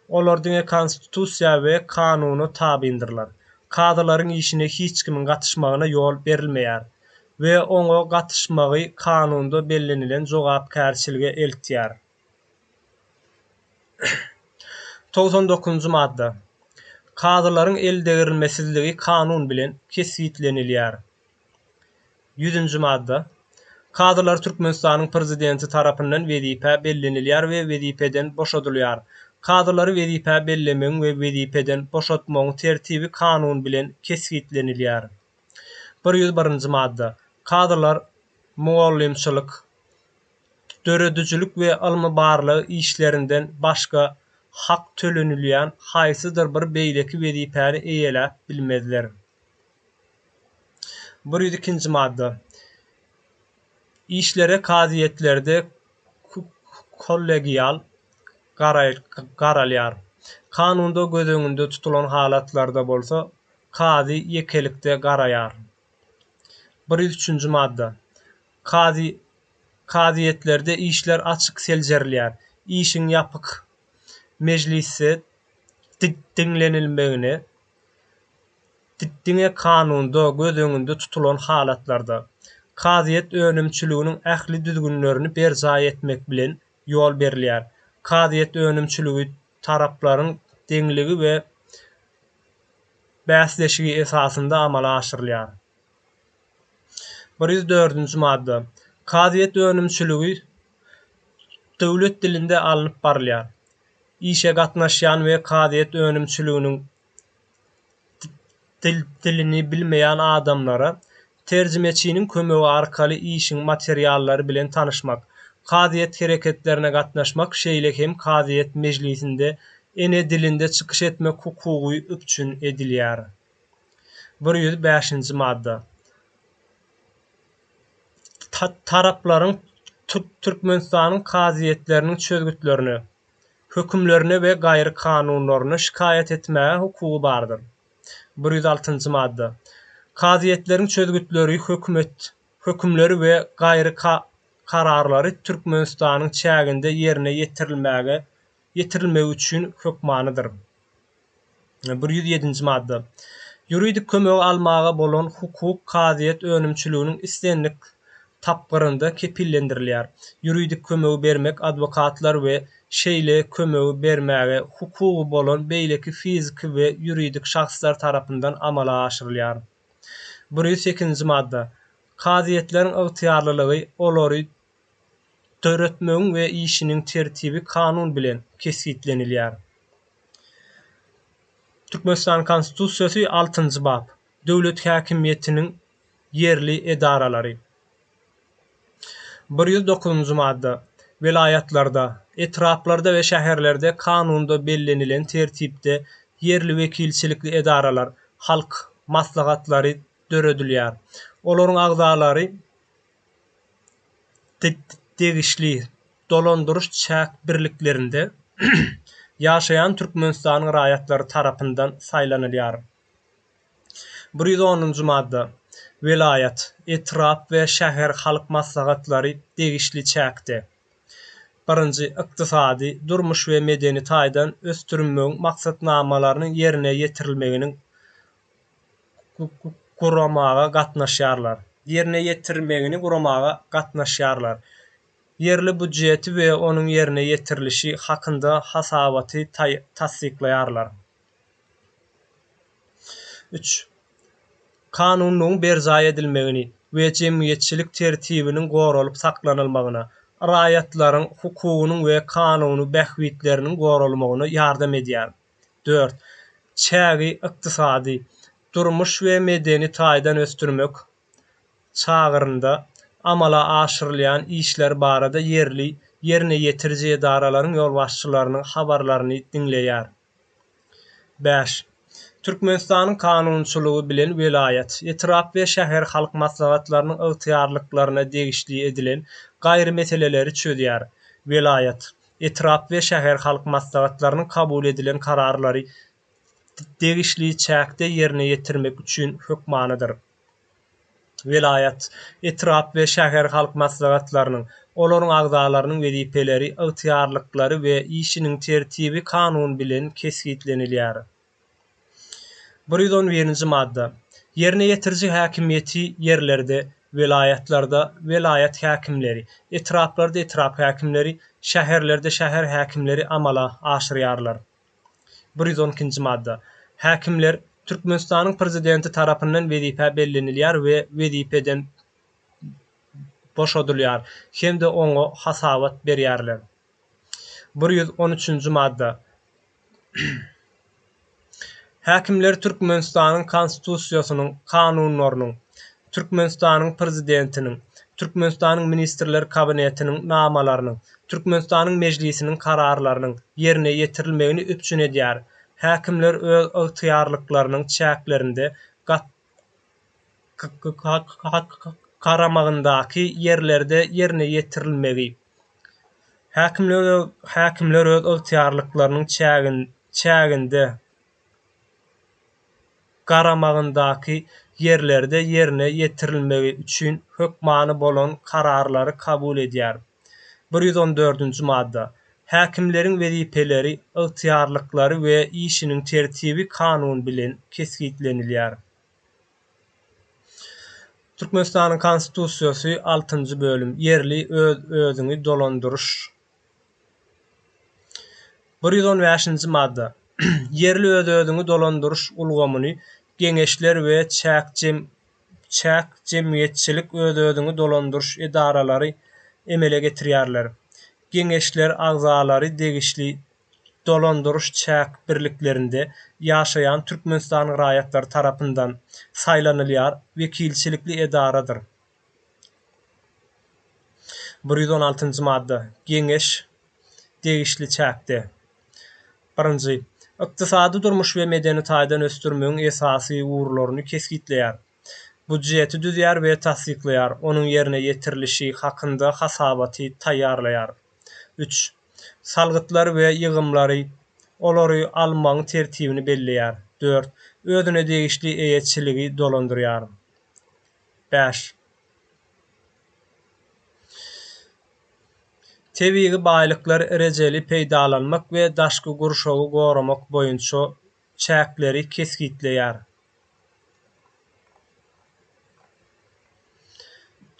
Olar diňe Konstitusiýa we kanuna tabyndyrlar. Kazylaryň işine hiç kimiň gatyşmagyna ýol berilmeýär we oňa gatyşmagy kanunda bellenilen jogapkärçilige eltýär. 99-njy madda. Kazylaryň eldegrilmesizligi kanun bilen kesgitlenilýär. Ýüzünji madda. Kazylar Türkmenistanyň Prezidenti tarapyndan wezipä bellenilýär we wezipeden boşadylýar. Kazylary wezipä bellemegiň we wezipeden boşatmagyň tertibi kanun bilen kesgitlenilýär. 101-nji madda. Kazylar mugallymçylyk, döredijilik we ylmy-barlag işlerinden başga hak tölenilýän haýsydyr bir beýleki wezipäni eýeläp bilmezler. 102-nji madda. Işlere kazyýetlerde kollegial garalýar. Kanunda göz öňünde tutulan halatlarda bolsa, kazy ýekelikde garaýar. 103-nji madda. Kazy kazyýetlerde işler açyk seljerilýär. Işiň ýapyk mejlisde diňlenilmegine Diňe kanunda göz öňünde tutulan halatlarda, kazyýet önümçiliginiň ähli düzgünlerini berjaý etmek bilen ýol berilýär. Kazyýet önümçiligi taraplaryň deňligi we bäsleşigi esasynda amala aşyrylýar. 104-nji madda. Kazyýet önümçiligi döwlet dilinde alnyp barylýar. Işe gatnaşýan we kazyýet önümçiliginiň dilini bilmeýän adamlara terjimeçiniň kömegi arkaly işiň materiallary bilen tanyşmak, kazyýet hereketlerine gatnaşmak, şeýle hem kazyýet mejlisinde ene dilinde çykyş etmek hukugy üpjün edilýär. 105-nji madda. Taraplaryň Türkmenistanyň kazyýetleriniň çözgütlerine, hökümlerine we gaýry kanunlaryna şikaýat etmäge hukugy bardyr. 106-njy madda. Kazyýetleriň çözgütleri, hökümet hökümleri we gaýry kararlary Türkmenistanyň çäginde ýerine ýetirilmäge ýetirilmegi üçin hökmanydyr. 107-nji madda. Ýuridik kömegi almaga bolan hukuk kazyýet önümçiliginiň islendik tapgyrynda kepillendirilýär. Ýuridik kömegi bermek adwokatlar we şeýle kömegi bermäge hukugy bolan beýleki fiziki we ýuridik şahslar tarapyndan amala aşyrylýar. 108-nji madda. Kazyýetleriň ygtyýarlylygy olary döretmegiň we işiniň tertibi kanun bilen kesgitlenilýär. Türkmenistanyň Konstitusiýasy altynjy bap. Döwlet häkimiýetiniň ýerli edaralary. 109-njy madda. Welaýatlarda, etraplarda we şäherlerde kanunda bellenilen tertipde ýerli wekilçilikli edaralar, halk maslahatlary döredilýär. Olaryň agzalary degişli dolandyryş-çäk birliklerinde ýaşaýan Türkmenistanyň raýatlary tarapyndan saýlanylýar. 110-njy madda. Welaýat, etrap we şäher halk maslahatlary degişli çäkde, birinji, ykdysady, durmuş we medeni taýdan ösdürilmegiň maksatnamalarynyň ýerine ýetirilmeginiň guramaga gatnaşýarlar. Ýerine ýetirilmegini guramaga gatnaşýarlar. Ýerli býujeti we onuň ýerine ýetirilişi hakynda hasabaty tassyklaýarlar. Üç. Kanunyň berjaý edilmegini we jemgyýetçilik tertibiniň goralyp saklanylmagyna, raýatlaryň hukugynyň we kanuny bähbitleriniň goralmagyna ýardam edýär. Dört. Çägi ykdysady, durmuş we medeni taýdan ösdürmek çagrynda amala aşyrylýan işler barada ýerli ýerine ýetiriji edaralaryň ýolbaşçylarynyň habarlaryny diňleýär. Bäş. Türkmenistanyň kanunçylygy bilen welaýat, etrap we şäher halk maslahatlarynyň ygtyýarlyklaryna degişli edilen gaýry meseleleri çözýär. Welaýat, Etrap we şäher halk maslahatlarynyň kabul edilen kararlary degişli çäkde ýerine ýetirmek üçin hökmanydyr. Welaýat, etrap we şäher halk maslahatlarynyň, olaryň agzalarynyň wezipeleri, ygtyýarlyklary we işiniň tertibi kanun bilen kesgitlenilýär. 111-nji madda. Ýerine ýetiriji häkimiýeti ýerlerde, welaýatlarda welaýat häkimleri, etraplarda etrap häkimleri, şäherlerde şäher häkimleri amala aşyrýarlar. 112-nji madda. Häkimler Türkmenistanyň Prezidenti tarapyndan wezipä bellenilýär we wezipeden boşadylýar hem-de oňa hasabat berýärler. 113-nji madda. Häkimler Türkmenistanyň Konstitusiýasynyň kanunlarynyň, Türkmenistanyň Prezidentiniň, Türkmenistanyň Ministrler Kabinetiniň namalarynyň, Türkmenistanyň Mejlisiniň kararlarynyň ýerine ýetirilmegini üpjün edýär. Häkimler öz ygtyýarlyklarynyň çäklerinde gat garamagyndaky ýerlerde ýerine ýetirilmegi, häkimler öz ygtyýarlyklarynyň çäginde garamagyndaky ýerlerde ýerine ýetirilmegi üçin hökmany bolan kararlary kabul edýär. 114-nji madda. Häkimleriň wezipeleri, ygtyýarlyklary we işiniň tertibi kanun bilen kesgitlenilýär. Türkmenistanyň Konstitusiýasy altynjy bölüm Ýerli öz-özüňi dolandyryş 115-nji madda. Ýerli öz-özüňi dolandyryş ulgamyny geňeşler we çäk çäk jemgyýetçilik öz-özüňi dolandyryş edaralary emele getirýärler. Geňeşler agzalary degişli dolandyryş-çäk birliklerinde ýaşaýan Türkmenistanyň raýatlary tarapyndan saýlanylýar wekilçilikli edaradyr. 116-njy madda. Geňeş degişli çäkde, birinji, ykdysady, durmuş we medeni taýdan ösdürmegiň esasy ugurlaryny kesgitleýär. Budjeti düzýär we tassyklaýar, onuň ýerine ýetirilişi hakynda hasabaty taýýarlaýar. Üç. Salgytlary we ýygymlary, olary almagyň tertibini belleýär. Dört. Özüne degişli eýeçiligi dolandyrýar. Bäş. Tebigy baýlyklary rejeli peýdalanmak we daşky gurşawy goramak boýunça çäkleri kesgitleýär.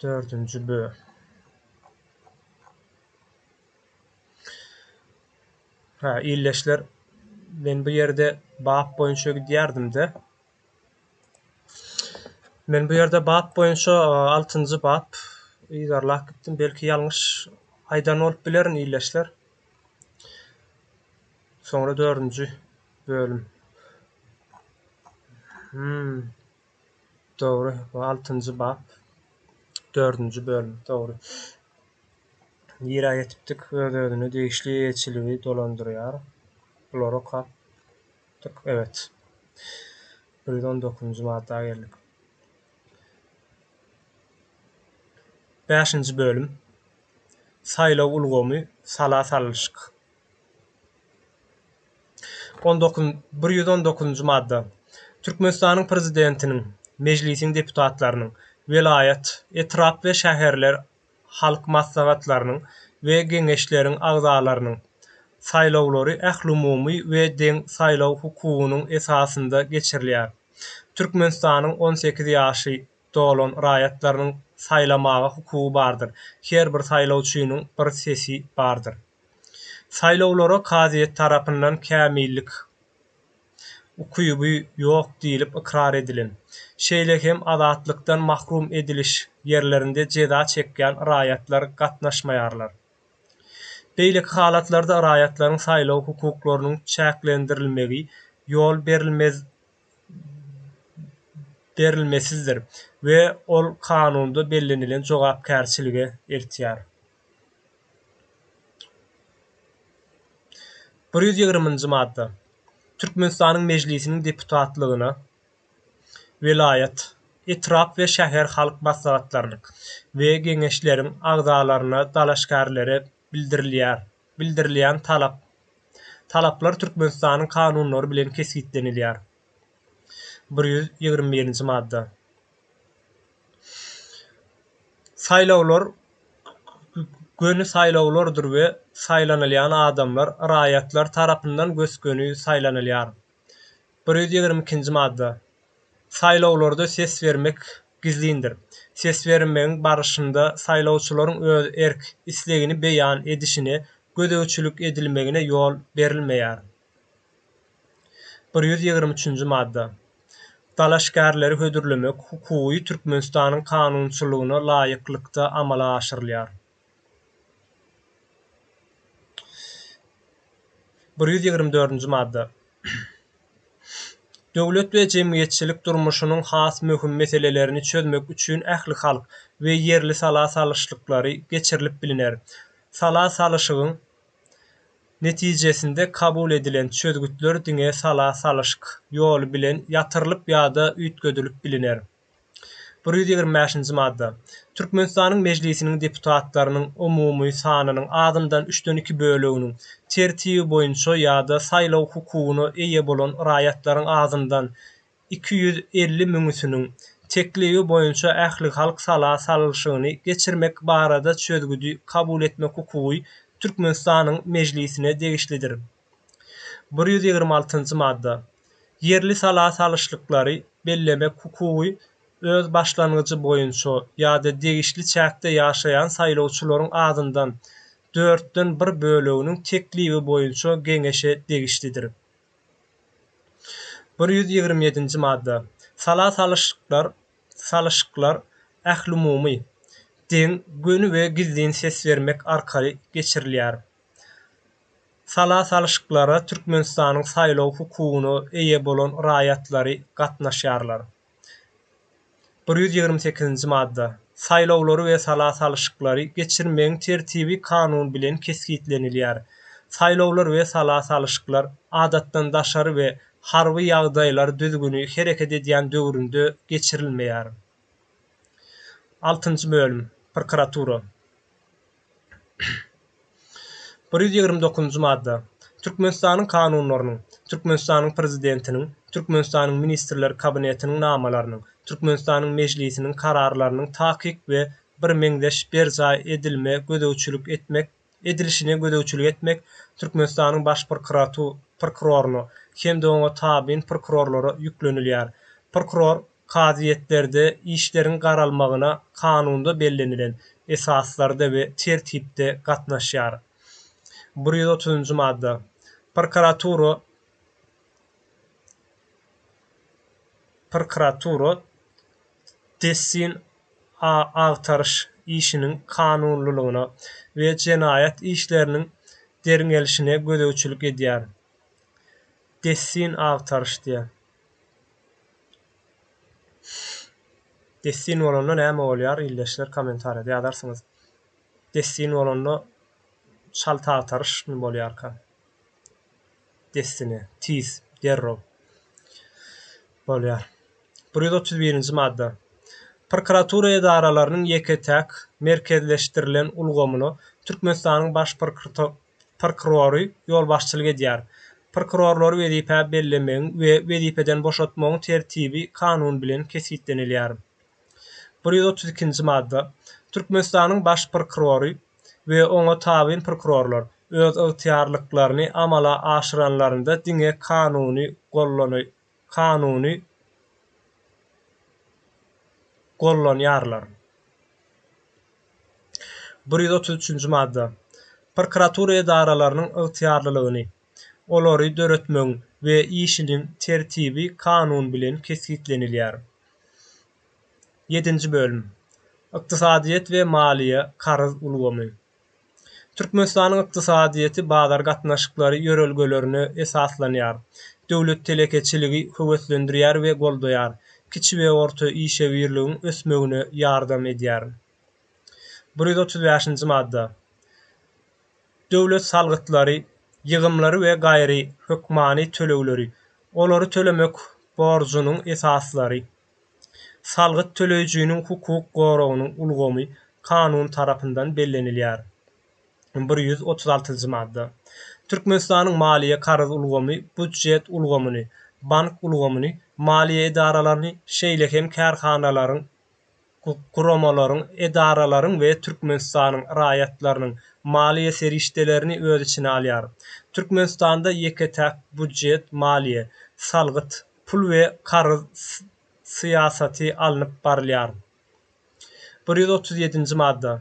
Dördünji bö. Hä, ildeşler, men bu ýerde bap boýunça gidýärdim-de. Men bu ýerde bap boýunça altynjy bap yzarlap gitdim. Belki ýalňyş aýdan bolup bilerin ildeşler. Soňra dördünji bölüm. Hmm. Dogry, bu altynjy bap. Dördünji bölüm, dogry. Nirä ýetipdik? Öz-özüne degişli eýeçiligi dolandyrýar. Bulary okap Dik, evet. 119-njy madda geldik. Bäşinji bölüm. Saýlaw ulgamy, sala salyşyk. 119-njy madda. Türkmenistanyň Prezidentiniň, Mejlisiň deputatlarynyň, welaýat, etrap we şäherler halk maslahatlarynyň we Geňeşleriň agzalarynyň saýlawlary ählumumy we deň saýlaw hukugynyň esasynda geçirilýär. Türkmenistanyň on sekiz ýaşy dolan raýatlarynyň saýlamaga hukugy bardyr, her bir saýlawçynyň bir sesi bardyr. Saýlawlara kazyýet tarapyndan kämillik ukyby ýok diýlip ykrar edilen, şeýle hem azatlykdan mahrum ediliş ýerlerinde jeza çekýän raýatlar gatnaşmaýarlar. Beýleki halatlarda raýatlaryň saýlaw hukuklarynyň çäklendirilmegi ýol berilmesizdir we ol kanunda bellenilen jogapkärçilige eltýär. 120-nji madda. Türkmenistanyň Mejlisiniň deputatlygyna welaýat, etrap we şäher halk maslahatlarynyň we Geňeşleriň agzalaryna dalaşgärlere bildirilýär bildirilýän talap talaplar Türkmenistanyň kanunlary bilen kesgitlenilýär. 121-nji madda. Saýlawlar göni saýlawlardyr we saýlanylýan adamlar raýatlar tarapyndan gös-göni saýlanylýar. 122-nji madda. Saýlawlarda ses bermek gizlindir. Ses bermegiň barşynda saýlawçylaryň öz erk, islegini beýan edişine gözegçilik edilmegine ýol berilmeýär. 123-nji madda. Dalaşgärleri hödürlemek hukugy Türkmenistanyň kanunçylygyna laýyklykda amala aşyrylýar. 124-nji madda. Döwlet we jemgyýetçilik durmuşynyň has möhüm meselelerini çözmek üçin ählihalk we ýerli sala salyşlyklary geçirilip bilner. Sala salyşygyň Netijesinde kabul edilen çözgütler diňe sala salyşyk ýoly bilen ýatyrylyp ýa-da üýtgedilip biliner. 125-nji madda. Türkmenistanyň Mejlisiniň deputatlarynyň umumy sanynyň azyndan üçden iki böleginiň tertibi boýunça ýa-da saýlaw hukugyna eýe bolan raýatlaryň azyndan 250 müňüsiniň teklibi boýunça ählihalk sala salşygyny geçirmek barada çözgüdi kabul etmek hukugy Türkmenistanyň Mejlisine degişlidir. 126-njy madda. Ýerli sala salyşlyklary bellemek hukugy öz başlangyjy boýunça ýa-da degişli çäkde ýaşaýan saýlawçylaryň azyndan dörtden bir böleginiň teklibi boýunça Geňeşe degişlidir. 127-nji madda. Sala salyşyklar salyşyklar ählumumy, deň, göni we gizlin ses bermek arkaly geçirilýär. Sala salyşyklara Türkmenistanyň saýlaw hukugyna eýe bolan raýatlary gatnaşýarlar. 128-nji madda. Saýlawlary we sala salyşyklary geçirmegiň tertibi kanun bilen kesgitlenilýär. Saýlawlar we sala salyşyklar adatdan daşary we harby ýagdaýlar düzgüni hereket edýän döwründe geçirilmeýär. Altynjy bölüm. Prokuratura. 129-njy madda. Türkmenistanyň kanunlarynyň, Türkmenistanyň Prezidentiniň, Türkmenistanyň Ministrler Kabinetiniň namalarynyň, Türkmenistanyň Mejlisiniň kararlarynyň takyk we birmeňzeş berjaý edilme gözegçilik etmek edilişine gözegçilik etmek Türkmenistanyň Baş prokuroryna hem-de oňa tabyn prokurorlara ýüklenilýär. Prokuror kazyýetlerde işleriň garalmagyna kanunda bellenilen esaslarda we tertipde gatnaşýar. 130-njy madda. Prokuratura Prokuratura dessin agtaryş işiniň kanunylygyna we jenaýat işleriniň derňelişine gözegçilik edýär. Dessin agtaryş diýýär. Dessin bolanda näme bolýar ildeşler kommentariýada ýazarsyňyz. Dessin bolanda çalt agtaryşmy bolýarka? Dessine, tiz, derrew bolýar. 131-nji madda. Prokuratura edaralarynyň ýeke-täk merkezleşdirilen ulgamyna Türkmenistanyň Baş prokurory ýolbaşçylyk edýär. Prokurorlary wezipä bellemegiň we wezipeden boşatmagyň tertibi kanun bilen kesgitlenilýär. 132-nji madda. Türkmenistanyň Baş prokurory we oňa tabyn prokurorlar öz ygtyýarlyklaryny amala aşyranlarynda diňe kanuny kanuny gollanýarlar. 133-nji madda. Prokuratura edaralarynyň ygtyýarlylygyny, olary döretmegiň we işiniň tertibi kanun bilen kesgitlenilýär. Ýedinji bölüm. Ykdysadyýet we maliýe karz ulgamy. Türkmenistanyň ykdysadyýeti bazar gatnaşyklary ýörelgelerine esaslanýar. Döwlet telekeçiligi höweslendirýär we goldaýar, kiçi we orta işewürligiň ösmegine ýardam edýär. 135-nji madda. Döwlet salgytlary, ýygymlary we gaýry hökmany tölegleri, olary tölemek borjunyň esaslary, Salgyt töleýjiniň hukuk goragynyň ulgamy kanun tarapyndan bellenilýär. 136-njy madda. Türkmenistanyň maliýe-karz ulgamy býujet ulgamyny, bank ulgamyny, maliýe edaralaryny, şeýle hem kärhanalaryň, guramalaryň, edaralaryň we Türkmenistanyň raýatlarynyň maliýe serişdelerini öz içine alýar. Türkmenistanda ýeke-täk býujet, maliýe, salgyt, pul we karz syýasaty alnyp barylýar. 137-nji madda.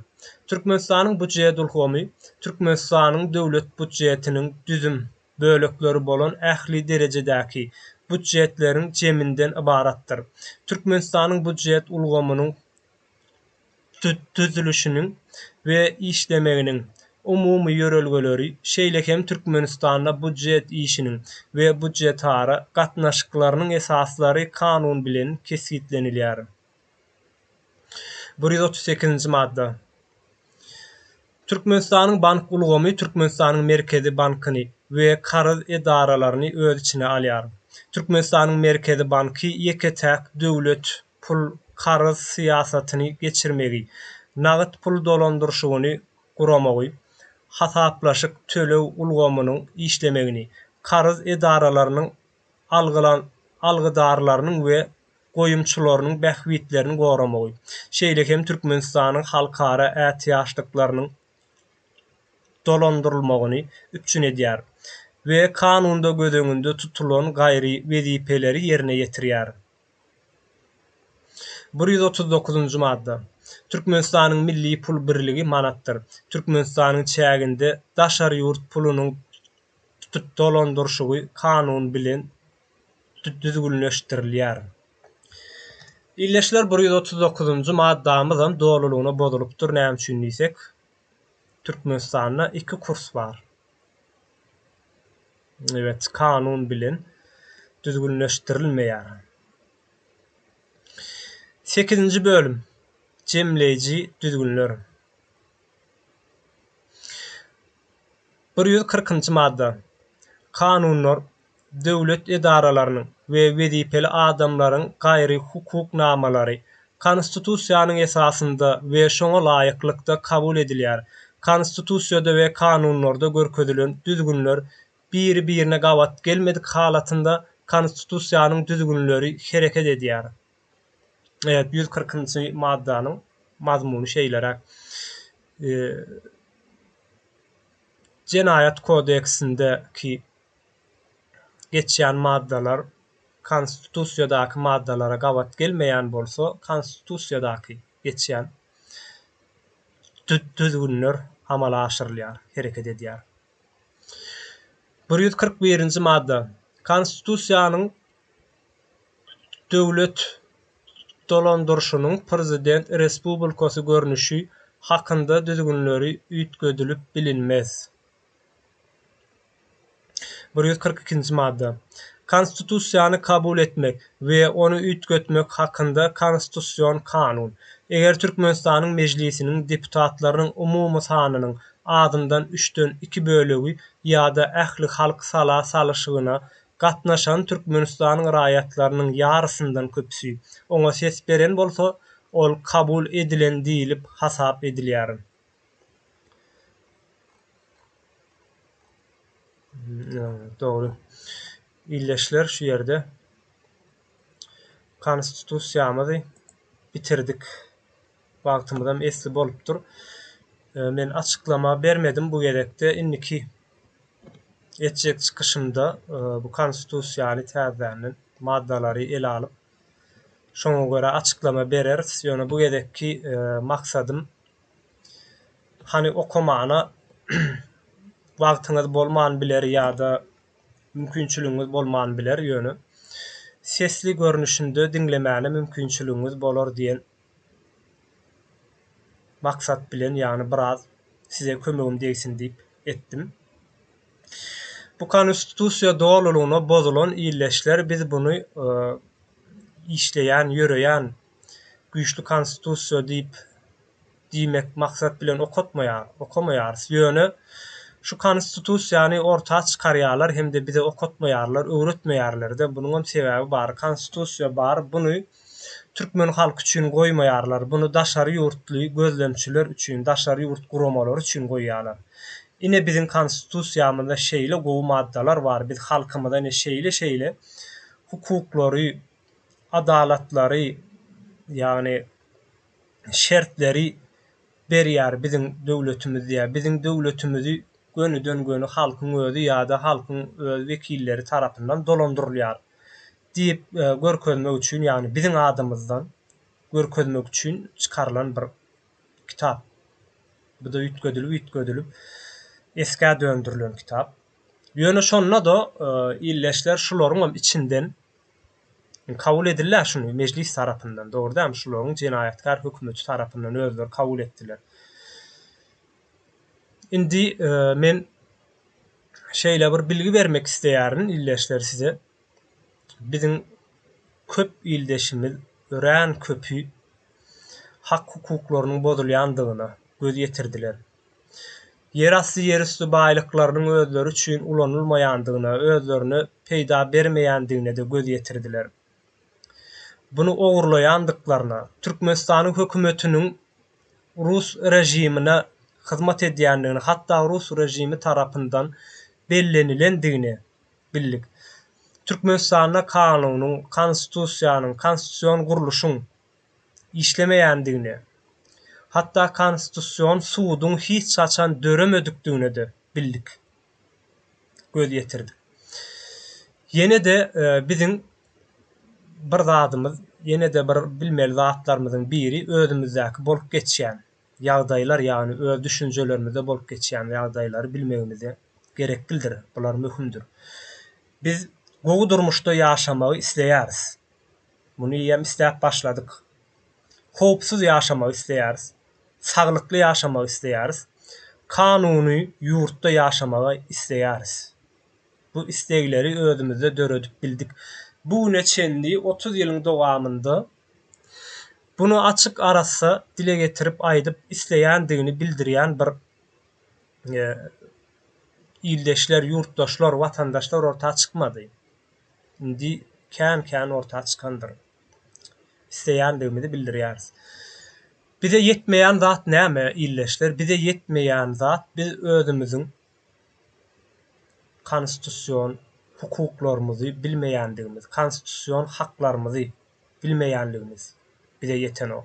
Türkmenistanyň býujet ulgamy Türkmenistanyň Döwlet býujetiniň düzüm bölekleri bolan ähli derejedäki býujetleriň jeminden ybaratdyr. Türkmenistanyň býujet ulgamynyň düzülişiniň we işlemeginiň umumy ýörelgeleri, şeýle hem Türkmenistanda býujet işiniň we býujetara gatnaşyklarynyň esaslary kanun bilen kesgitlenilýär. 138-nji madda. Türkmenistanyň bank ulgamy Türkmenistanyň Merkezi bankyny we karz edaralaryny öz içine alýar. Türkmenistanyň Merkezi banky ýeke-täk döwlet pul-karz syýasatyny geçirmegi, nagt pul dolandyryşygyny guramagy, hasaplaşyk-töleg ulgamynyň işlemegini, karz edaralarynyň algydarlarynyň we goýumçylarynyň bähbitlerini goramagy, şeýle hem Türkmenistanyň halkara ätiýaçlyklarynyň dolandyrylmagyny üpjün edýär we kanunda göz öňünde tutulan gaýry wezipeleri ýerine ýetirýär. 139-njy madda. Türkmenistanyň milli pul birligi manatdyr. Türkmenistanyň çäginde daşary ýurt pulunyň dolandyryşygy kanun bilen düzgünleşdirilýär. Ildeşler 139-njy maddamyzam dolulygyna bozulypdyr näme üçin diýsek Türkmenistanda iki kurs bar. Evet kanun bilen düzgünleşdirilmeýär. Sekizinji bölüm. Jemleýji düzgünler. 140-njy madda. Kanunlar döwlet edaralarynyň we wezipeli adamlaryň gaýry hukuk namalary. Konstitusiýanyň esasynda we şoňa laýyklykda kabul edilýär. Konstitusiýada we kanunlarda görkezilen düzgünler biri-birine gabat gelmedik halatynda Konstitusiýanyň düzgünleri hereket edýär. Evet, 140-njy maddanyň mazmuny şeýleräk. Jenaýat kodeksindeki geçýän maddalar Konstitusiýadaky maddalara gabat gelmeýän bolsa, Konstitusiýadaky geçýän düzgünler amala aşyrylýar, hereket edýär. 141-nji madda. Konstitusiýanyň döwlet dolandyryşynyň Prezident respublikasy görnüşi hakynda düzgünleri üýtgedilip bilinmez. 142-nji madda. Konstitusiýany kabul etmek we ony üýtgetmek hakynda Konstitusion kanun, eger Türkmenistanyň Mejlisiniň deputatlarynyň umumy sanynyň azyndan üçden iki bölegi ýa-da ählihalk sala salyşygyna gatnaşan Türkmenistanyň raýatlarynyň ýarysyndan köpüsi oňa ses beren bolsa, ol kabul edilen diýlip hasap edilýär. Dogry. Ildeşler şu ýerde konstitusiýamyzy bitirdik. Wagtymyzam esli bolupdyr. Men açyklama bermedim bu gezekde. Indiki etjek çykyşymda bu konstitusiýany täzeden maddalary ele alyp şoňa görä açyklama bereris. Ýöne bu gezekki maksadym Hany okamana wagtyňyz bolman biler ýa-da mümkinçiligiňiz bolman biler ýöne sesli görnüşinde diňlemäne mümkinçiligiňiz bolar diýen maksat bilen ýagny biraz size kömegim degsin diýip etdim. Bu konstitusiýa dolulygyna bozulan illeşler biz buny işleýän ýöreýän güýçli konstitusiýa diýip diýmek maksat bilen okatmaýar, okamaýarys. Ýöne şu konstitusiýany orta çykarýarlar hem-de bize okatmaýarlar, öwretmeýärler-de. Munuňam sebäbi bar. Konstitusiýa bar, buny türkmen halky üçin goýmaýarlar. Buny daşary ýurtly gözlemçiler üçin, daşary ýurt guramalary üçin goýýarlar. Ine biziň konstitusiýamyzda şeýle gowy maddalar bar, biz halkymyza ine şeýle-şeýle hukuklary, adalatlary, ýagny şertleri berýär biziň döwletimiz diýýär. Biziň döwletimizi gönüden-göni halkyň özi ýa-da halkyň öz wekilleri tarapyndan dolandyrylýar diýip görkezmek üçin, ýagny biziň adymyzdan görkezmek üçin çykarylan bir kitap. Bu-da üýtgedilip-üýtgedilip esgä döndürilen kitap. Ýöne şonda-da ildeşler şularyňam içinden Kabul edildi-ä şuny mejlis tarapyndan, dogry dälmi? Şularyň jenaýatkär hökümeti tarapyndan özleri kabul etdiler. Indi men şeýle bir bilgi bermek isleýärin ildeşler size. Biziň köp ildeşimiz, örän köpi hak-hukuklarynyň bozulýandygyna göz ýetirdiler. Ýerasty, ýerüsti baýlyklarynyň özleri üçin ulanylmaýandygyna, özlerine peýda bermeýändigine-de göz ýetirdiler. Buny ogurlaýandyklaryna, Türkmenistanyň hökümetiniň rus režimine hyzmat edýändigini, hatda rus režimi tarapyndan bellenilendigini bildik. Türkmenistanda kanunyň, konstitusiýanyň, konstitusion gurluşyň işlemeýändigine, hatda Konstitusion suduň hiç haçan döremedikdigine-de bildik, göz ýetirdik. Ýene-de biziň bir zadymyz, ýene-de bir bilmeli zatlarymyzyň biri özümizdäki bolup geçýän ýagdaýlar, ýagny öz düşünjelerimizde bolup geçýän ýagdaýlary bilmegimize gereklidir, bular möhümdir. Biz gowy durmuşda ýaşamagy isleýäris. Muny eýýäm isläp başladyk. Howpsuz ýaşamagy isleýäris. Saglykly ýaşamagy isleýäris. Kanuny ýurtda ýaşamagy isleýäris. Bu islegleri özümizde döredip bildik. Bu güne çenli 30 ýylyň dowamynda buny açyk arassa dile getirip aýdyp isleýändigini bildirýän bir ildeşler, ýurtdaşlar, watandaşlar orta çykmady. Indi kän-kän orta çykandyr. Isleýändigimizi bildirýäris. Bize ýetmeýän zat näme, ildeşler? Bize ýetmeýän zat biz özümiziň konstitusion hukuklarymyzy bilmeýändigimiz, konstitusion haklarymyzy bilmeýänligimiz bize ýetenok.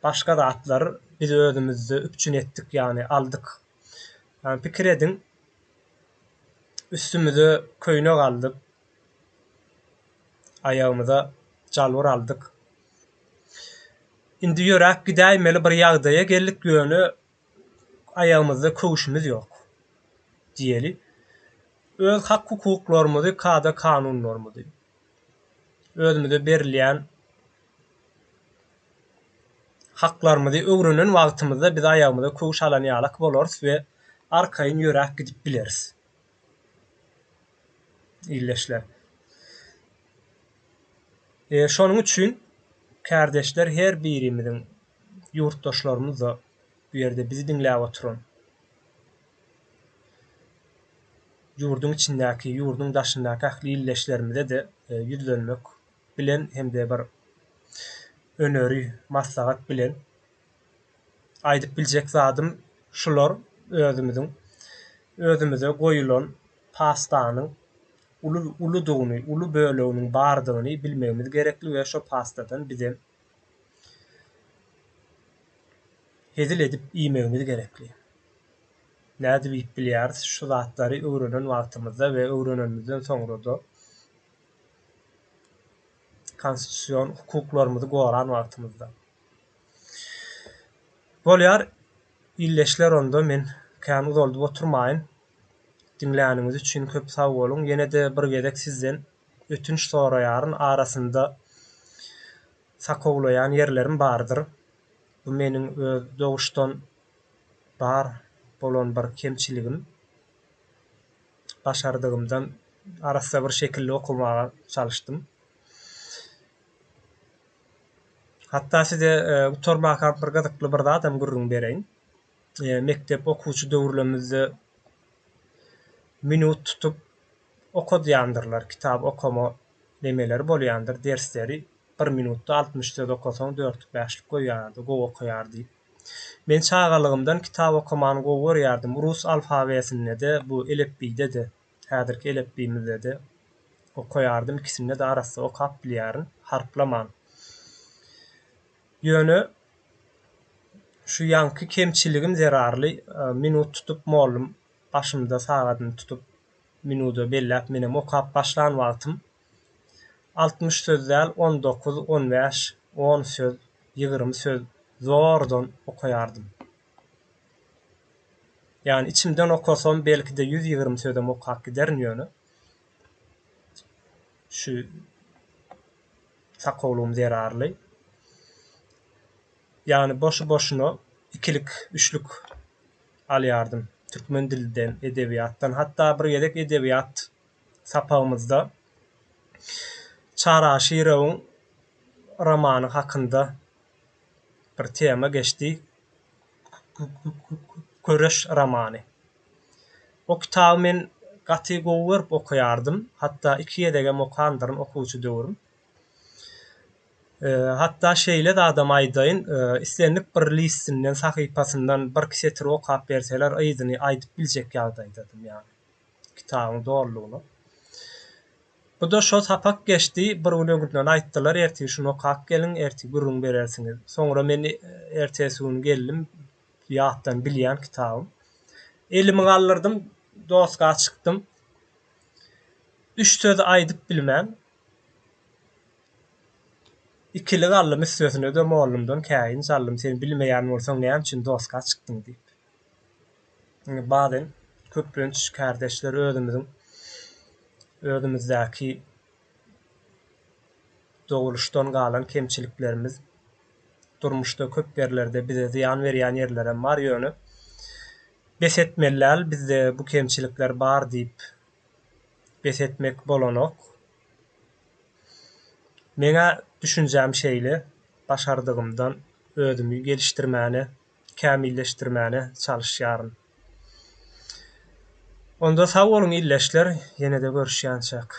Başga zatlar biz özümizde üpjün etdik, ýagny aldyk. Ýagny pikir ediň, üstümize köýnek aldyk, aýagymyza jalbur aldyk. Indi ýöräp gidäýmeli bir ýagdaýa geldik, ýöne aýagymyzda köwşümiz ýok diýeli. Öz hak-hukuklarymyzy, kada-kanunlarymyzy, özümize berilýän haklarymyzy öwrenen wagtymyzda biz aýagymyza köwüş alan ýalak bolarys we arkaýyn ýöräp gidip bileris. Ildeşler. E, şonuň üçin kärdeşler her birimiziň ýurtdaşlarymyz-da bu ýerde bizi diňläp oturan ýurduň içindäki, ýurduň daşyndaky ähli ildeşlerimize-de e, ýüzlenmek bilen hem-de bir öneri, maslahat bilen aýdyp biljek zadym şular, özümiziň özümize goýulan pastanyň uly uludygyny, uly böleginiň bardygyny bilmegimiz gerekli we şo pastadan bizem hezil edip iýmegimiz gerekli. Nädip iýip bilýäris? Şu zatlary öwrenen wagtymyzda we öwrenenimizden soňra-da konstitusion hukuklarymyzy goran wagtymyzda. Bolýar, ildeşler onda men kän uzaldyp oturmaýyn. Diňläniňiz üçin köp sag boluň. Ýene-de bir gezek sizden ötünç soraýaryn. Arasynda sakawlaýan ýerlerim bardyr. Bu meniň öz doguşdan bar bolan bir kemçiligim. Başardygymdan arassa bir şekilde okamaga çalyşdym. Hatda size gutarmakam bir gyzykly bir zadam gürrüň bereýin. Mekdep okuwçy döwürlerimizde minut tutup okadýandyrlar, kitap okama nemeleri bolýandyr, dersleri. Bir minutda 60 söz okasaň dörtlük, bäşlik goýýardy, gowy okaýar diýip. Men çagalygymdan kitap okamany gowy görýärdim. Rus alfabesinde-de, bu elepbiýde-de, häzirki elepbiýimizde-de okaýardym. Ikisinde-de arassa okap bilýärin, harplaman. Ýöne şu ýaňky kemçiligim zerarly minut tutup mollum başymda sagadyny tutup minuda belläp menem okap başlan wagtym 60 söz däl, 19, 15, on söz, 20 söz zordan okaýardym. Ýagny içimden okasam belki-de 120 sözem okap giderin ýöne şu sakawlygym zerarly. Ýagny boşy-boşuna ikilik, üçlük alýardym türkmen dilden, edebiýatdan. Hatda bir gezek edebiýat sapagymyzda Çary Aşyrowyň romany hakynda bir tema geçdi. Göreş romany. O kitaby men gaty gowy görüp okaýardym. Hatda iki gezegem okandyryn okuwçy döwrüm. Hatda şeýle zadam aýdaýyn, islendik bir listinden, sahypasyndan birki setir okap berseler yzyny aýdyp biljek ýagdaýdadym ýagny. Kitabyň dolulygyna. Bu-da şo sapak geçdi, bir gün öňünden aýtdylar, ertir şuny okap geliň, ertir gürrüň berersiňiz. Soňra men ertesi gün geldim, ýatdan bilýän kitabym. Elimi galdyrdym, doska çykdym. Üç sözi aýdyp bilmän, ikilik aldym, üstesine-de mollumdan käýinç aldym, sen bilmeýän bolsaň näme üçin doska çykdyň diýip. Bazen, köplenç kärdeşler özümiziň özümizdäki doguluşdan galan kemçiliklerimiz durmuşda köp ýerlerde bize zyýan berýän ýerlerem bar, ýöne bes etmeli däl, bizde bu kemçilikler bar diýip bes etmek bolanok. Meň-ä düşünjäm şeýle, başardygymdan özümi gelişdirmäne kämilleşdirmäne çalyşýaryn. Onda sag boluň ildeşler, ýene-de görüşýänçäk.